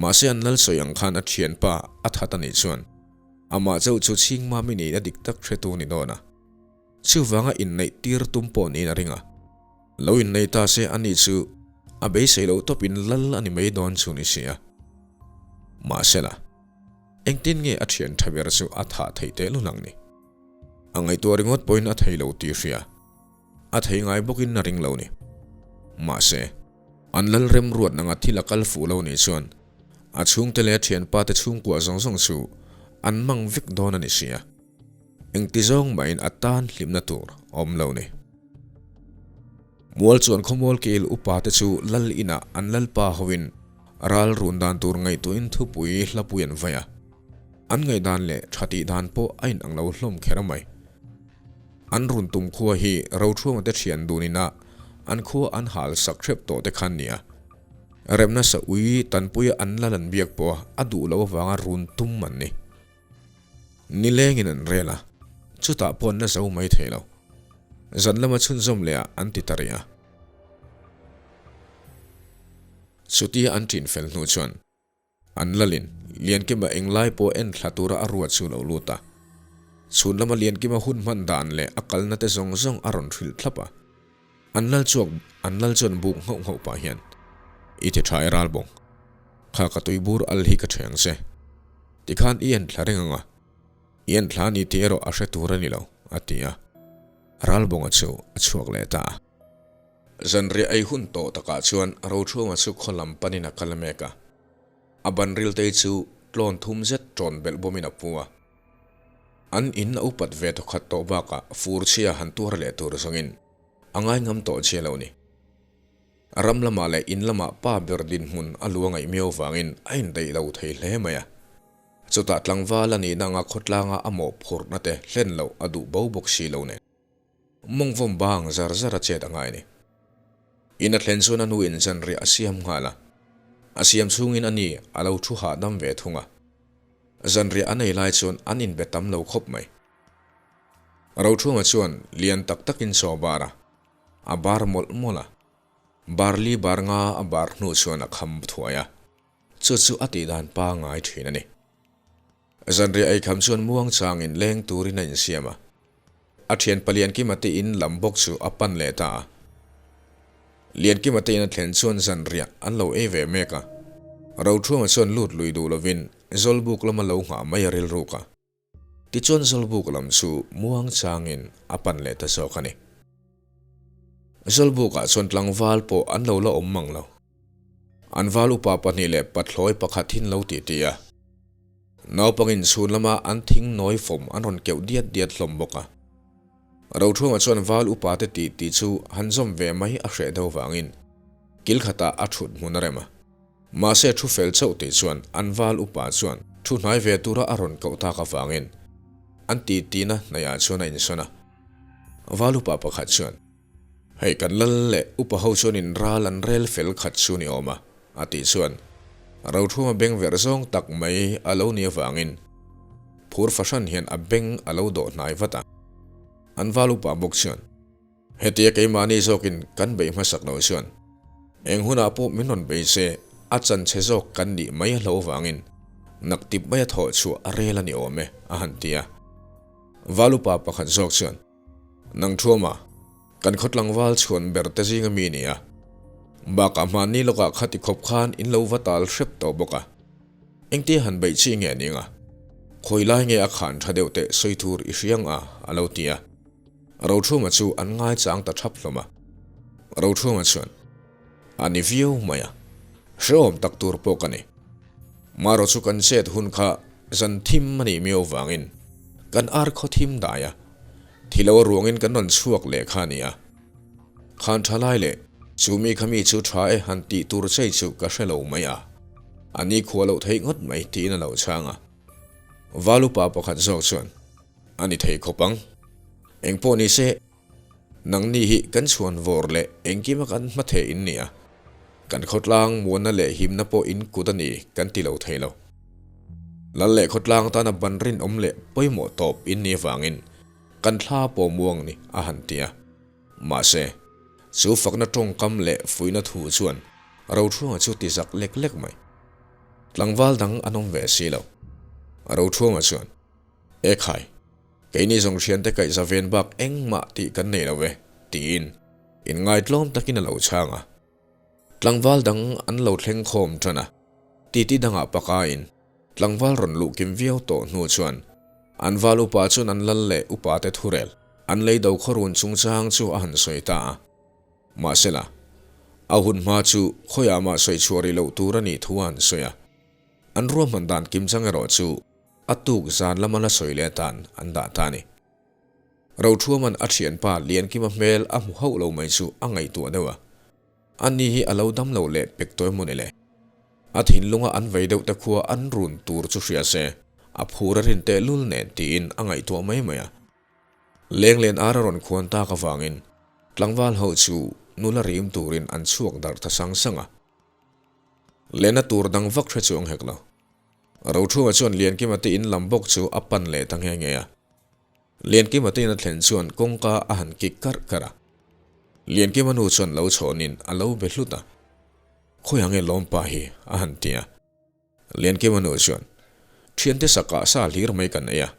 Mahse an lal sawi ang khan a thianpa a that a nih chuan amah chauh chu chhingmami nihna dik tak hretu ni dawn a. Chuvanga inneih tir tum pawh niin a ring a. Lo innei ta se a nih chu a beisei loh tawpin lal a ni mai dawn chu ni si a. Mahsela, engtin nge a thian tha ber chu a thah theih tehlul ang ni? A ngaihtuah ringawt pawhin a thei lo tih hria. A thei ngai bawkin a ring lo ni. Mahse, an lal remruat nanga thil a kal fuh lo nih chuan a chhungte leh a thianpa te chhungkua zawng zawng chu an mang vek dawn a ni sia. Engti zawng mahin a tan hlimna tur a awm lo ni. Mual chuan khawmual kil upa te chu lal inah an lalpa hoin ral run dan tur ngaihtuahin thupui hlapui an vai a. An ngaihdan leh tha tih dan pawh a inang lo hlawm kher mai. An run tum khua hi Rothuanga te thian dun ina an khua an hal sak hrep tawh te khan nia. Remna sa ui tanpuia an la lan biak pawh a duh loh avanga run tum an ni. Nilengin an rel a, chutah pawh an la zo mai thei lo. Zan lama chhunzawm leh ah an ti ta rih a. Chutia an ṭin fel hnu chuan an lalin Liankima englai pawh en thla tura a ruat chu lo lut a. Chhun lama Liankima hun hman dan leh a kalna te zawng zawng a rawn hrilh thlap a. An lal chuak an lal chuan buk nghauh nghauh pah hian, I ti tha e Ralbawng, kha ka tui bur al hi ka ṭheng che. Tikhan i en thla reng ang a, i en thla ni tih erawh a hre tur a ni lo, a ti a. Ralbawnga chu a chhuak leh ta a. Zanriah ei hun tawh takah chuan Rochhunga chu khaw lam panin a kal mek a. A ban riltei chu tlawn thum zet ṭawn belh bawmin a pu a. An in a upat ve thawkhat tawh bakah fur chhia han tuar leh tur zawngin a ngai ngam tawh chhia lo ni. Ram lamah leh in lamah pa ber dinhmun a lu a ngaih miau vangin a indaih lo thei hle mai a. Chutah tlangval a nihna anga khawtlanga a mawhphurhna te hlen loh a duh bo bawk si lo nen. Mawngvawm bang zar zar a chet a ngai ni. In a thlen chuan a nu in zanriah a siam nghal a. A siam chhungin a ni a lo thu hahdam ve thung a. Zanriah a nei lai chuan an inbe tam lo khawp mai. Rothunga chuan lian tak takin chaw bar a, a bar mawlh mawlh a. Barli bar nga a bar hnu chuan a kham thuai a. Chu chu a tihdan pangngai thin a ni. Zanriah eikham chuan muangchangin leng turin a insiam a. A thianpa Liankima te in lam bawk chu a pan leh ta a. Liankima te in a thlen chuan zanriah an lo ei ve mek a. Rothruama chuan lut lui duh lovin Zawlbuk lama lo nghah mai a rilruk a. Tichuan Zawlbuk lam chu muangchangin a pan leh ta zawk a ni. Zawlbukah chuan tlangval pawh an lo la awm mang lo. An val upa pahnih leh pathlawi pakhat hin lo titi a. Naupangin chhun lama an thing nawi fawm an rawn keuh diat diat hlawm bawk a. Rothunga chuan val upa te titi chu han zawm ve mai a hreh deuh vangin kil khatah a thut hmun a rem a. Mahse thu fel chauh tih chuan an val upa chuan thu hnai ve tura a rawn koh tak avangin an titina hnaihah chuan a insawn a. Val upa pakhat chuan. Hei kan lal leh upa ho chuanin ral an rel fel khat chu ni awm a, a tih chuan Rothunga beng verh zawng tak mai a lo ni avangin phur fahran hian a beng a lo dawh hnai vat a. An val upa bawk chuan, Hetia keimahni zawkin kan beih hmasak loh chuan eng hunah pawh min rawn bei se a chanchhe zawk kan nih mai a hlo avangin naktip maia thawh chhuah a rel a ni awm e, a han ti a. Val upa pakhat zawk chuan, Nang Thuama, kan khaw tlangval chhuan ber te zinga mi nia. Bakah hmanni lawkah khati khawp khan in lo va tal hrep tawh bawk a. Engtia han beih chi nge ning a? Khawi lai nge a khan tha deuh teh sawi tur i hriang a? a lo ti a. Rothuma chu an ngaichang ta thap hlawm a. Rothuma chuan, A ni viau mai a. Hrehawm tak tur pawh ka ni. Marawh chu kan chet hun kha zan thim a nih miau vangin kan ar khaw thim dai a, thi lo a ruangin kan rawn chhuak leh kha a ni a. Khan tha lai leh chu mi kha mi chu tha e han tih tur chei chu ka hre lo mai a, a ni khua loh theih ngawt mai tiin a lo chhang a. Val upa pakhat zawk chuan, A ni thei khawp ang. Engpawh ni se, Nangni hi kan chhuan vawr leh engkima kan hma theh in nia. Kan khawtlang muanna leh himna pawh in kut a ni kan ti lo thei lo. Lal leh khawtlang tana ban rinawm leh pawimawh tawp in ni avangin kan thla pawh muang ni a han ti a. Mahse, chu fakna tawngkam leh fuihna thu chuan Rothruanga chu ti zak lek lek mai. Tlangval dang an awm ve si lo. Rothruanga chuan, Ekhai! Keini zawng thiante kaihza ven bak engmah tih kan nei lo ve, tiin inngaitlawm takin a lo chhang a. Tlangval dang an lo thleng khawm tan a, titi dangah pakain tlangval rawn luh kim viau tawh hnu chuan an val upa chuan an lal leh upate thurel an lei do khawrun chungchang chu a han sawi ta a. Mahsela, a hun hma chu khawiah mah sawi chhuah rih loh tur a nih thu a han sawi a. An ruahman dan kimchang erawh chu A tuk zan lama la sawi leh atan an dah ta a ni. Rothuaman a thianpa Liankima hmel a hmu hauh lo mai chu a ngaihtuah deuh a. Ani hi a lo dam lo leh pek tawh emaw ni le? A thinlunga an vei deuh te khua an run tur chu hria se, a phur a rin tehlul nen tiin a ngaihtuah mai mai a. Lenglen ar a rawn khuan tak avangin tlangval ho chu nula rim turin an chhuak darh ta sang sang a. Lena tur dang vak hre chuang hek lo. Rothunga chuan Liankima te in lam bawk chu a pan leh ta nghe nghe a. Liankima te in a thlen chuan kawngka a han kik karh karh a. Liankima nu chuan lo chhawnin a lo be hlut a. Khawi ang e lawmpa hi a han ti a. Liankima nu chuan, Thiante sakah sa hlir mai kan ei a,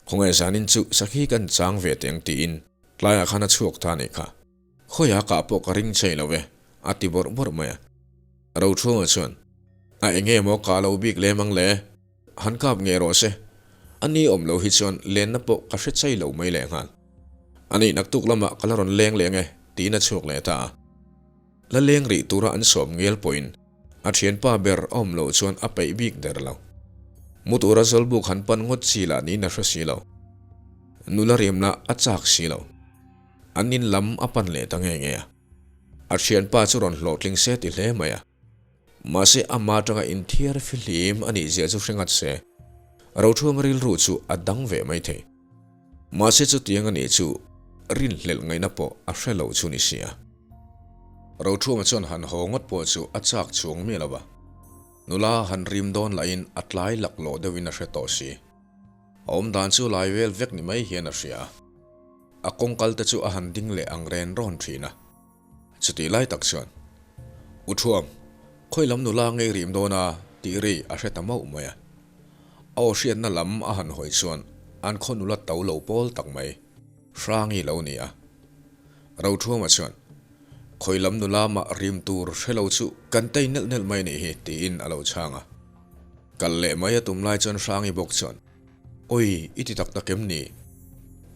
khawngaih zanin chu sakhi kan chang ve teh ang tiin tlaiah khan a chhuak ta a nih kha. Khawiah kah pawh ka ring chei lo e, a ti bawrh bawrh mai a. Rochhunga chuan, A enge maw kah lo bik lem ang le? Han kap ngei rawh se. A ni awm lo hi chuan lenna pawh ka hre chei lo mai lehnghal. A nih naktuk lamah ka la rawn leng leng e, tiin a chhuak leh ta a. La leng rih tura an sawm ngel pawhin a thianpa ber a awm loh chuan a peih bik der lo. Mu tura zawlbuk han pan ngawt chi lah niin a hre si lo. Nula riam lah a chak si lo. An in lam a pan leh ta nge nge a. A thianpa chu rawn hlawhtling se ti hle mai a. Mahse ama atanga inthiar fihlim a nih zia chu hre ngat se. Rothum rilru chu a dang ve mai thei. Mahse chutiang a nih chu rinhlelh ngaihna pawh a hre lo chu ni sia. Rothuma chuan han haw ngawt pawh chu a chak chuang miah lo va. Nula han rim dawn lahin a tlai laklawh deuhin a hre tawh si. A awm dan chu lai vel vek ni mai hian a hria a. A kawngkal te chu a han ding leh ang ren rawn thin a. Chutih lai tak chuan, U Thuam, khawi lam nula ngei rim dawn a? tih ri a hre ta mauh mai a. A aw hriatna lam a han hawi chuan an khaw nula to lo pawl tak mai, Hrangi lo ni a. Rothuama chuan, Khawi lam nula mah rim tur hre lo chu kan tei nelh nelh mai nih hi, tiin a lo chhang a. Kal leh mai a tum lai chuan Hrangi bawk chuan, Awi, i ti tak tak em ni?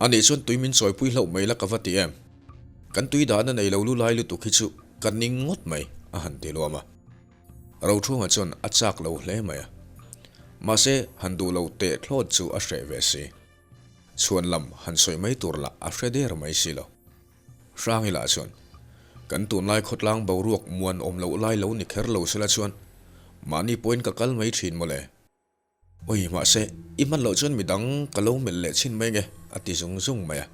Anih chuan tui min chawipui hlauh mai la ka va ti em? Kan tui dahna nei lo lu lai lutuk hi chu ka ning ngawt mai, a han ti luam a. Rothunga chuan a chak lo hle mai a. Mahse, han duh lo teh thlawt chu a hreh ve si. Chhuan lam han sawi mai tur lah a hre der mai si lo. Hrangi lah chuan, Kan tunlai khawtlang boruak muan awm loh lai lo ni kher lo sela chuan mahni pawhin ka kal mai thin mawle. Ui, mahse, i hman loh chuan midang ka lo melh leh chhin mai nge, a ti zung zung mai a.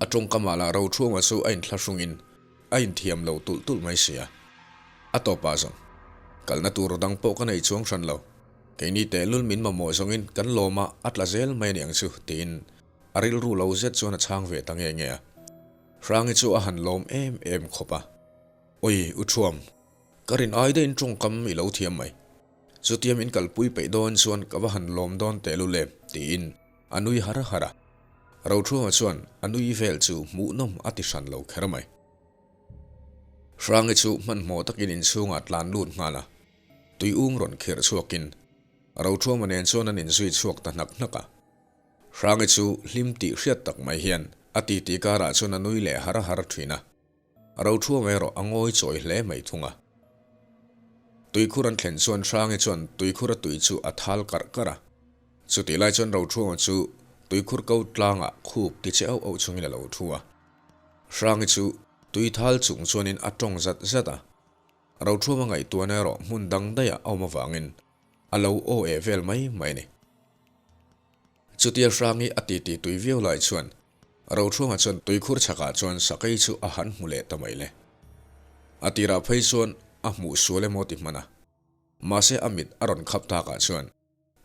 A tawngkamah lah Rochhunga chu a inthlahrungin a inthiam lo tulh tulh mai si a. A tawpah zawng, kalna tur dang pawh ka nei chuang hran lo. Keini tehlul min mamawh zawngin kan lawmah a tla zel mai aniang chu, tiin a rilru lo zet chuan a chhang ve ta nge nge a. Hrangi chu a han lawm em em khawp a. Ui, u Thuam, ka rin ai daihin tawngkam i lo thiam mai. Chutia min kalpui peih dawn chuan ka va han lawm dawn teh lu le, tiin a nui har har a. Rothunga chuan a nui vel chu hmuhnawm a ti hran lo kher mai. Hrangi chu hmanhmawh takin inchhungah tlan lut nghal a, tuiung rawn khirh chhuakin Rothunga nen chuan an inzui chhuak ta hnak hnak a. Hrangi chu hlim tih hriat tak mai hian a titi karah chuan a nui leh har har thin a. Rothruam erawh a ngawi chawi hle mai thung a. Tuikhur an thlen chuan Hrangi chuan tuikhur a tui chu a thal karh karh a. Chutih lai chuan Rothruama chu tuikhur ko tlangah khup ti che auh auh chungin a lo thu a. Hrangi chu tui thal chung chuanin a tawng zat zat a. Rothruama ngaihtuahna erawh hmun dang daihah a awm avangin a lo aw eh vel mai mai a ni. Chutia Hrangi a titi tui viau lai chuan Rothruanga chuan tuikhur chhakah chuan sakei chu a han hmu leh ta mai le. A tirah phei chuan a hmuh sual emaw ti hman a. Mahse a mit a rawn khap takah chuan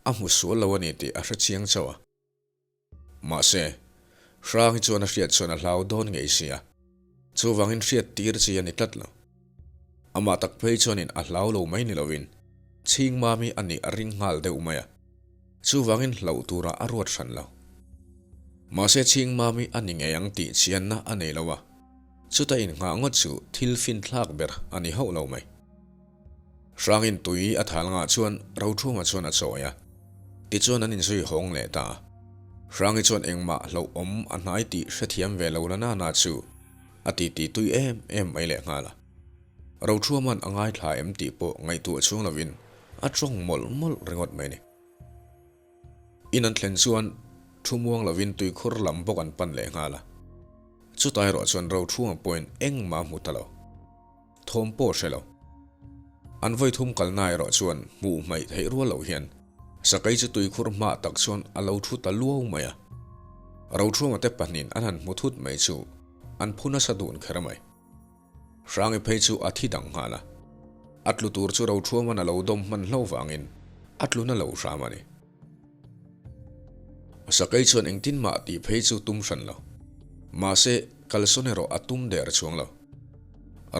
a hmu sual lo a ni tih a hre chiang chauh a. Mahse, Hrangi chuan a hriat chuan a hlau dawn ngei si a. Chuvangin hriat tir chi a ni tlat lo. Amah tak phei chuanin a hlau lo mai ni lovin Chhingmami a nih a ring nghal deuh mai a. Chuvangin hlauh turah a ruat hran lo. Mahse Chhingmami a ni ngei ang tih chianna a nei lo a, chuta innghah ngawt chu thil finthlak ber a ni hauh lo mai. Hrangin tui a thal ngah chuan Rothunga chuan a chawi a, tichuan an inzui hawng leh ta a. Hrangi chuan engmah hlauhawm a hnai tih hrethiam ve lo la nana chu a titi tui em em mai leh nghal a. Rothuaman a ngaithla em tih pawh ngaihtuah chhung lovin a tawng mawlh mawlh ringawt mai ni. In an thlen chuan thu muang lovin tuikhur lam bawk an pan leh nghal a. Chuta erawh chuan Rothunga pawhin engmah a hmu ta lo. Thawm pawh hre lo. An vawi thum kalna erawh chuan hmuh hmaih theih rual loh hian Sakei chu tuikhur hmah tak chuan a lo thu ta luau mai a. Rothunga te pahnihin an han hmu thut mai chu an phu nasa dun kher mai. Hrangi phei chu a thi dang nghal a, a tlu tur chu Rothuaman a lo dawm hman hlo vangin a tlu na lo hram a ni. Sakei chuan engtin mah tih phei chu tum hran lo. Mahse, kalsawn erawh a tum der chuang lo.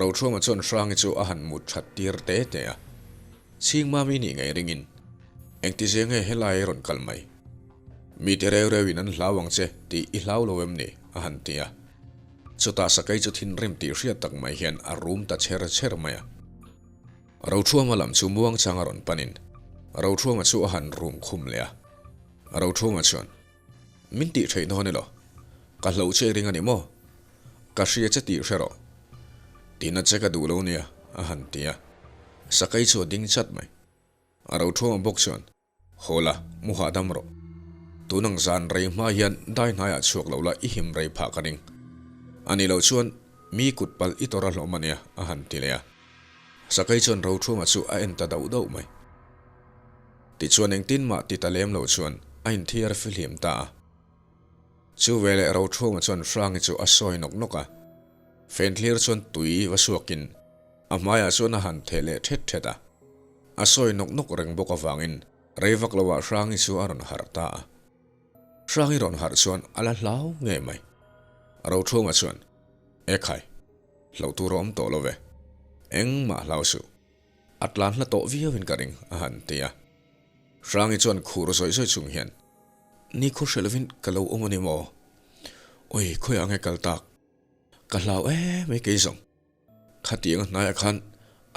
Roṭhuama chuan Hrangi chu a han mut that tir te te a. Chhingmami nih ngei ringin, Engtizia nge helai rawn kal mai? Mite reu reuin an hlau ang che tih i hlau lo em ni? a han ti a. Chutah Sakei chu thinrim tih hriat tak mai hian a rum ta chher chher mai a. Roṭhuama lam chu muangchang a rawn panin Roṭhuama chu a han rum khum leh a. Roṭhuama chuan, Min tih theih dawn elaw? Ka hloh che ring a ni maw? Ka hria che tih hre rawh. Tina che ka duh lo nia, a han ti a. Sakei chu a ding chat mai. Roṭhuama bawk chuan, Haw la, mu hahdam rawh. Tun ang zan rei hma hian dai hnaiah chhuak lo la i him rei phah ka ring. A nih loh chuan mi kut palh i tawrh a hlawm a nia, a han ti leh a. Sakei chuan Rothunga chu a en ta dauh dauh mai. Tichuan engtin mah ti ta lem lo chuan a inthiar fihlim ta a. Chu veleh Rothunga chuan Hrangi chu a sawi nawk nawk a. Fenthlir chuan tui va suakin a hmaiah chuan a han theh leh thet thet a. A sawi nawk nawk reng bawk avangin rei vak loah Hrangi chu a rawn harh ta a. Hrangi rawn harh chuan a la hlau ngei mai. Rothunga chuan, Ekhai, hloh tur a awm tawh lo ve. Engmah hlau suh. A tlan hla tawh viauin ka ring, a han ti a. Hrangi chuan khur zawih zawih chung hian, Ni khaw hre lovin ka lo awm a ni maw? Awi, khawiah nge kal tak? Ka hlau em mai kei zawng. Khatiang a hnaiah khan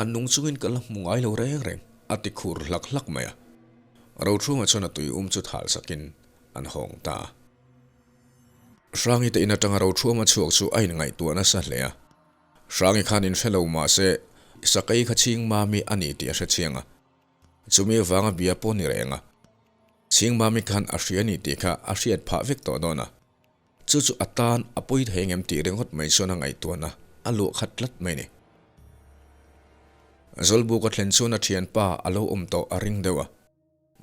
a nung chungin ka la hmu ngai lo reng reng, a ti khur hlak hlak mai a. Rothunga chuan a tui um chu thal sakin an hawng ta a. Hrangi te in atanga Rothuama chhuak chu a inngaihtuah nasa hle a. Hrangi khan in hre lo mah se Sakei kha chhing mami a ni tih a hre chiang a. Chumi avanga bia pawh ni reng a. Chhing mami khan a hria ni tih kha a hriat phah vek tawh dawn a. Chu chu a tan a pawi thei ngem tih ringawt mai chuan a ngaihtuahna a luah khat tlat mai ni. Zawlbuk a thlen chuan a thianpa a lo awm tawh a ring deuh a,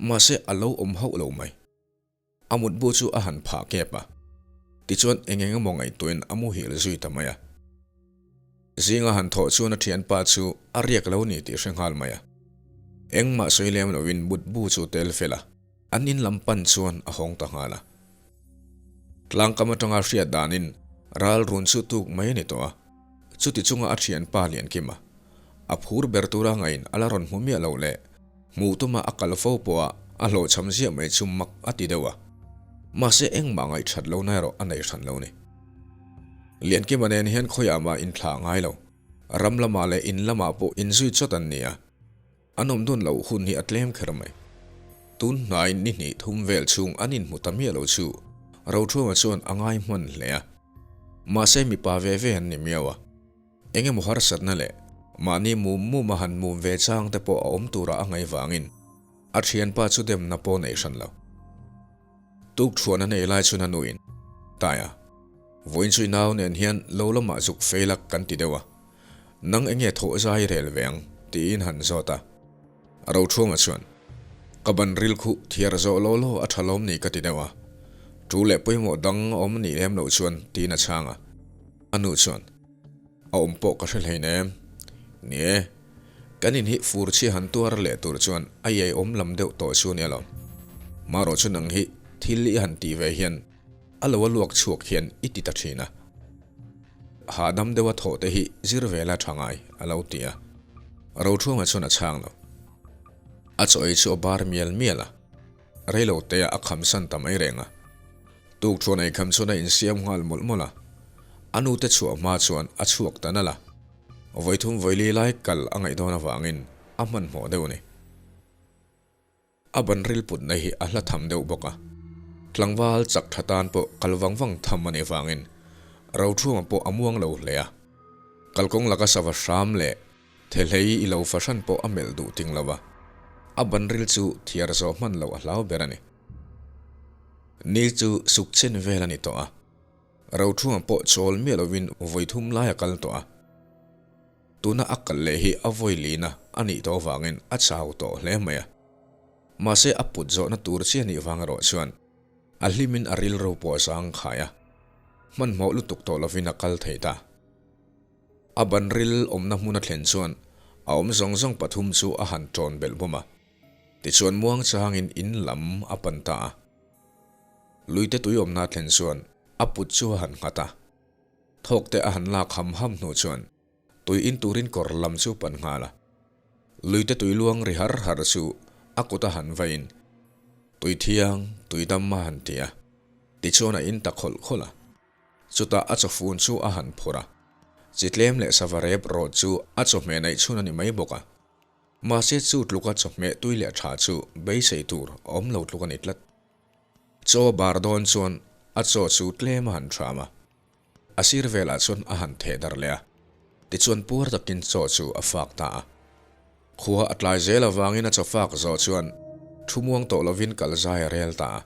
mahse a lo awm hauh lo mai. A mutbu chu a han phah kep a, tichuan eng eng emaw ngaihtuahin a muhil zui ta mai a. Zinga han thawh chuan a thianpa chu a riak lo ni tih hre nghal mai a. Engmah sawi lem lovin mutbu chu tel fel a, an in lam pan chuan a hawng ta nghal a. Tlangkam atanga hriat danin ral run chu tuk mai a ni tawh a, chuti chunga a thianpa Liankima a phur ber tura ngain a la rawn hmu miah lo leh hmuh tuma a kal fo pawha a hlawhchham ziah mai chu mak a ti deuh a, mahse engmah ngaihthat lohna erawh a nei hran lo ni. Liankima nen hian khawiah mah inthlah ngai lo, ram lamah leh in lamah pawh inzui chawt an ni a. An awm dawn loh hun hi a tlem kher mai. Tun hnai ni hnih thum vel chhung an inhmu ta miah lo chu Rothunga chuan a ngai hman hle a. Mahse mipa ve ve an ni miau a. Eng emaw harsatna leh mahni mum mum a han mum ve chang te pawh a awm turah a ngaih vangin a thianpa chu demna pawh nei hran lo. Tuk thuan a nei lai chuan a nuin, Taia, vawiin chu i nau nen hian lo lamah zuk feilak kan ti deuh a. Nang enge thawh zai rel ve ang? tiin han zawt a. Rothunga chuan, Ka ban ril khuh thiar zawh law law a tha lawm ni ka ti deuh a. Tu leh pawimawh dang a awm nih lem loh chuan tiin a chhang a. A nu chuan, A awm pawh ka hre hleinem. Ni e, kan in hi fur chhia han tuar leh tur chuan a iai awm lam deuh tawh chu nia lo. Marawh chu nang hi thil i han tih ve hian A lo a luak chhuak hian i ti ta thin a. Hahdam deuha thawh te hi zir vela tha ngai, a lo ti a. Rothunga chuan a chhang lo. A chaw ei chu a bar mial mial a. Reilo te ah a kham san ta mai reng a. Tuk thuan ei kham chuan a insiam nghal mawlh mawlh a. A nu te chhuah hma chuan a chhuak ta nalh a. Vawithum vawili lai kal a ngaih dawn avangin a hmanhmawh deuh a ni. A ban ril putna hi a hla tham deuh bawk a, tlangval chak tha tan pawh kal vang vang tham a nih avangin Rothunga pawh a muang lo hle a. Kalkawng laka sava hram leh thehlei i lo fahran pawh a melh duh ting lo a, a ban ril chu thiar zawh hman loh a hlau ber a ni. Ni chu suk chen vel a ni tawh a, Rothunga pawh chawl miah lovin vawi thum lai a kal tawh a. Tuna a kal leh hi a vawi lina a nih tawh avangin a chau tawh hle mai a. Mahse a put zawhna tur chi a nih vang erawh chuan a hlimin a rilru pawh a zang khai a, hmanhmawh lutuk tawh lovin a kal thei ta. A ban ril awmna hmun a thlen chuan a awm zawng zawng pathum chu a han ṭawn belh bawm a, tichuan muangchangin in lam a pan ta a. Luite tui awmna thlen chuan a put chu a han nghat a. Thawk te a han lak ham ham hnu chuan tui in turin kawr lam chu pan nghal a. Luite tui luang ri har har chu a kut a han vain tui thiang, tui dam a han ti a. Tichuan a in ta khawlh khawlh a. Chutah a chawfun chu a han phur a. Chi tlem leh sava rep rawt chu a chawhmeh neih chhun a ni mai bawk a. Mahse chu tluka chawhmeh tui leh tha chu beisei tur a awm lo tluk a ni tlat. Chaw a bar dawn chuan a chaw chu tlem a han thram a, a sir velah chuan a han theh darh leh a, tichuan puar takin chaw chu a fak ta a. Khua a tlai zel avangin a chaw fak zawh chuan thu muang tawh lovin kal zai a rel ta a.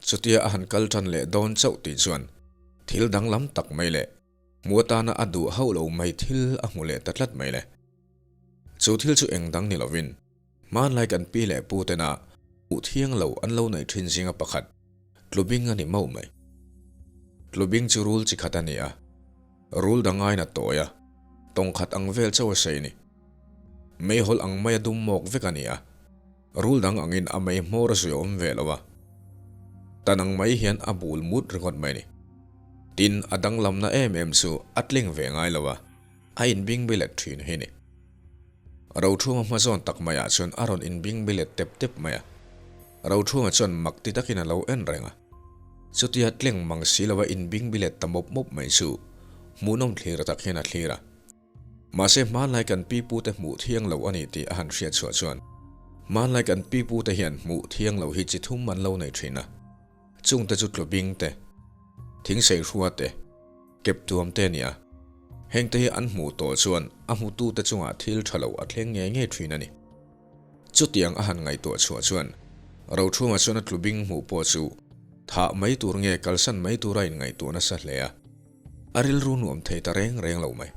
Chutia a han kal tan leh dawn chauh tih chuan thil danglam tak mai leh hmu atana a duh hauh lo mai thil a hmu leh ta tlat mai le. Chu thil chu eng dang ni lovin hmanlai kan pi leh pu tena hmuh thiang lo an lo neih thin zinga pakhat Tlubing a ni mauh mai. Tlubing chu rul chi khat a ni a, rul dang aiin a tawi a, tawng khat ang vel chauh a sei ni. Meihawlh ang maia dum mawk vek a ni a. Rul dang angin a mei hmawr a zui awm ve lo a, tan ang mai hian a bul mut ringawt mai ni. Tin, a danglamna em em chu a tling ve ngai lo a, a inbing bilet thin hi ni. Rothunga hmazawn tak maiah chuan a rawn inbing bilet tep tep mai a. Rothunga chuan mak ti takin a lo en reng a. Chutia tleng mang si lova inbing bilet ta mawp mawp mai chu hmuhnawm thlir tak hian a thlir a. Mahse hmanlai kan pi pute hmuh thiang lo a ni tih a han hriat chhuah chuan hmanlai kan pi pute hian hmuh thiang lo hi chi thum an lo nei thin a, chungte chu tlubing te, thingseih hrua te, kep tuam te a ni a, hengte hi an hmuh tawh chuan a hmutute chungah thil tha lo a thleng ngei ngei thin a ni. Chutiang a han ngaihtuah chhuah chuan Rothunga chuan a tlubing hmuh pawh chu thah mai tur nge kalsan mai tura inngaihtuah nasa hle a. A rilru nuam thei ta reng reng lo mai.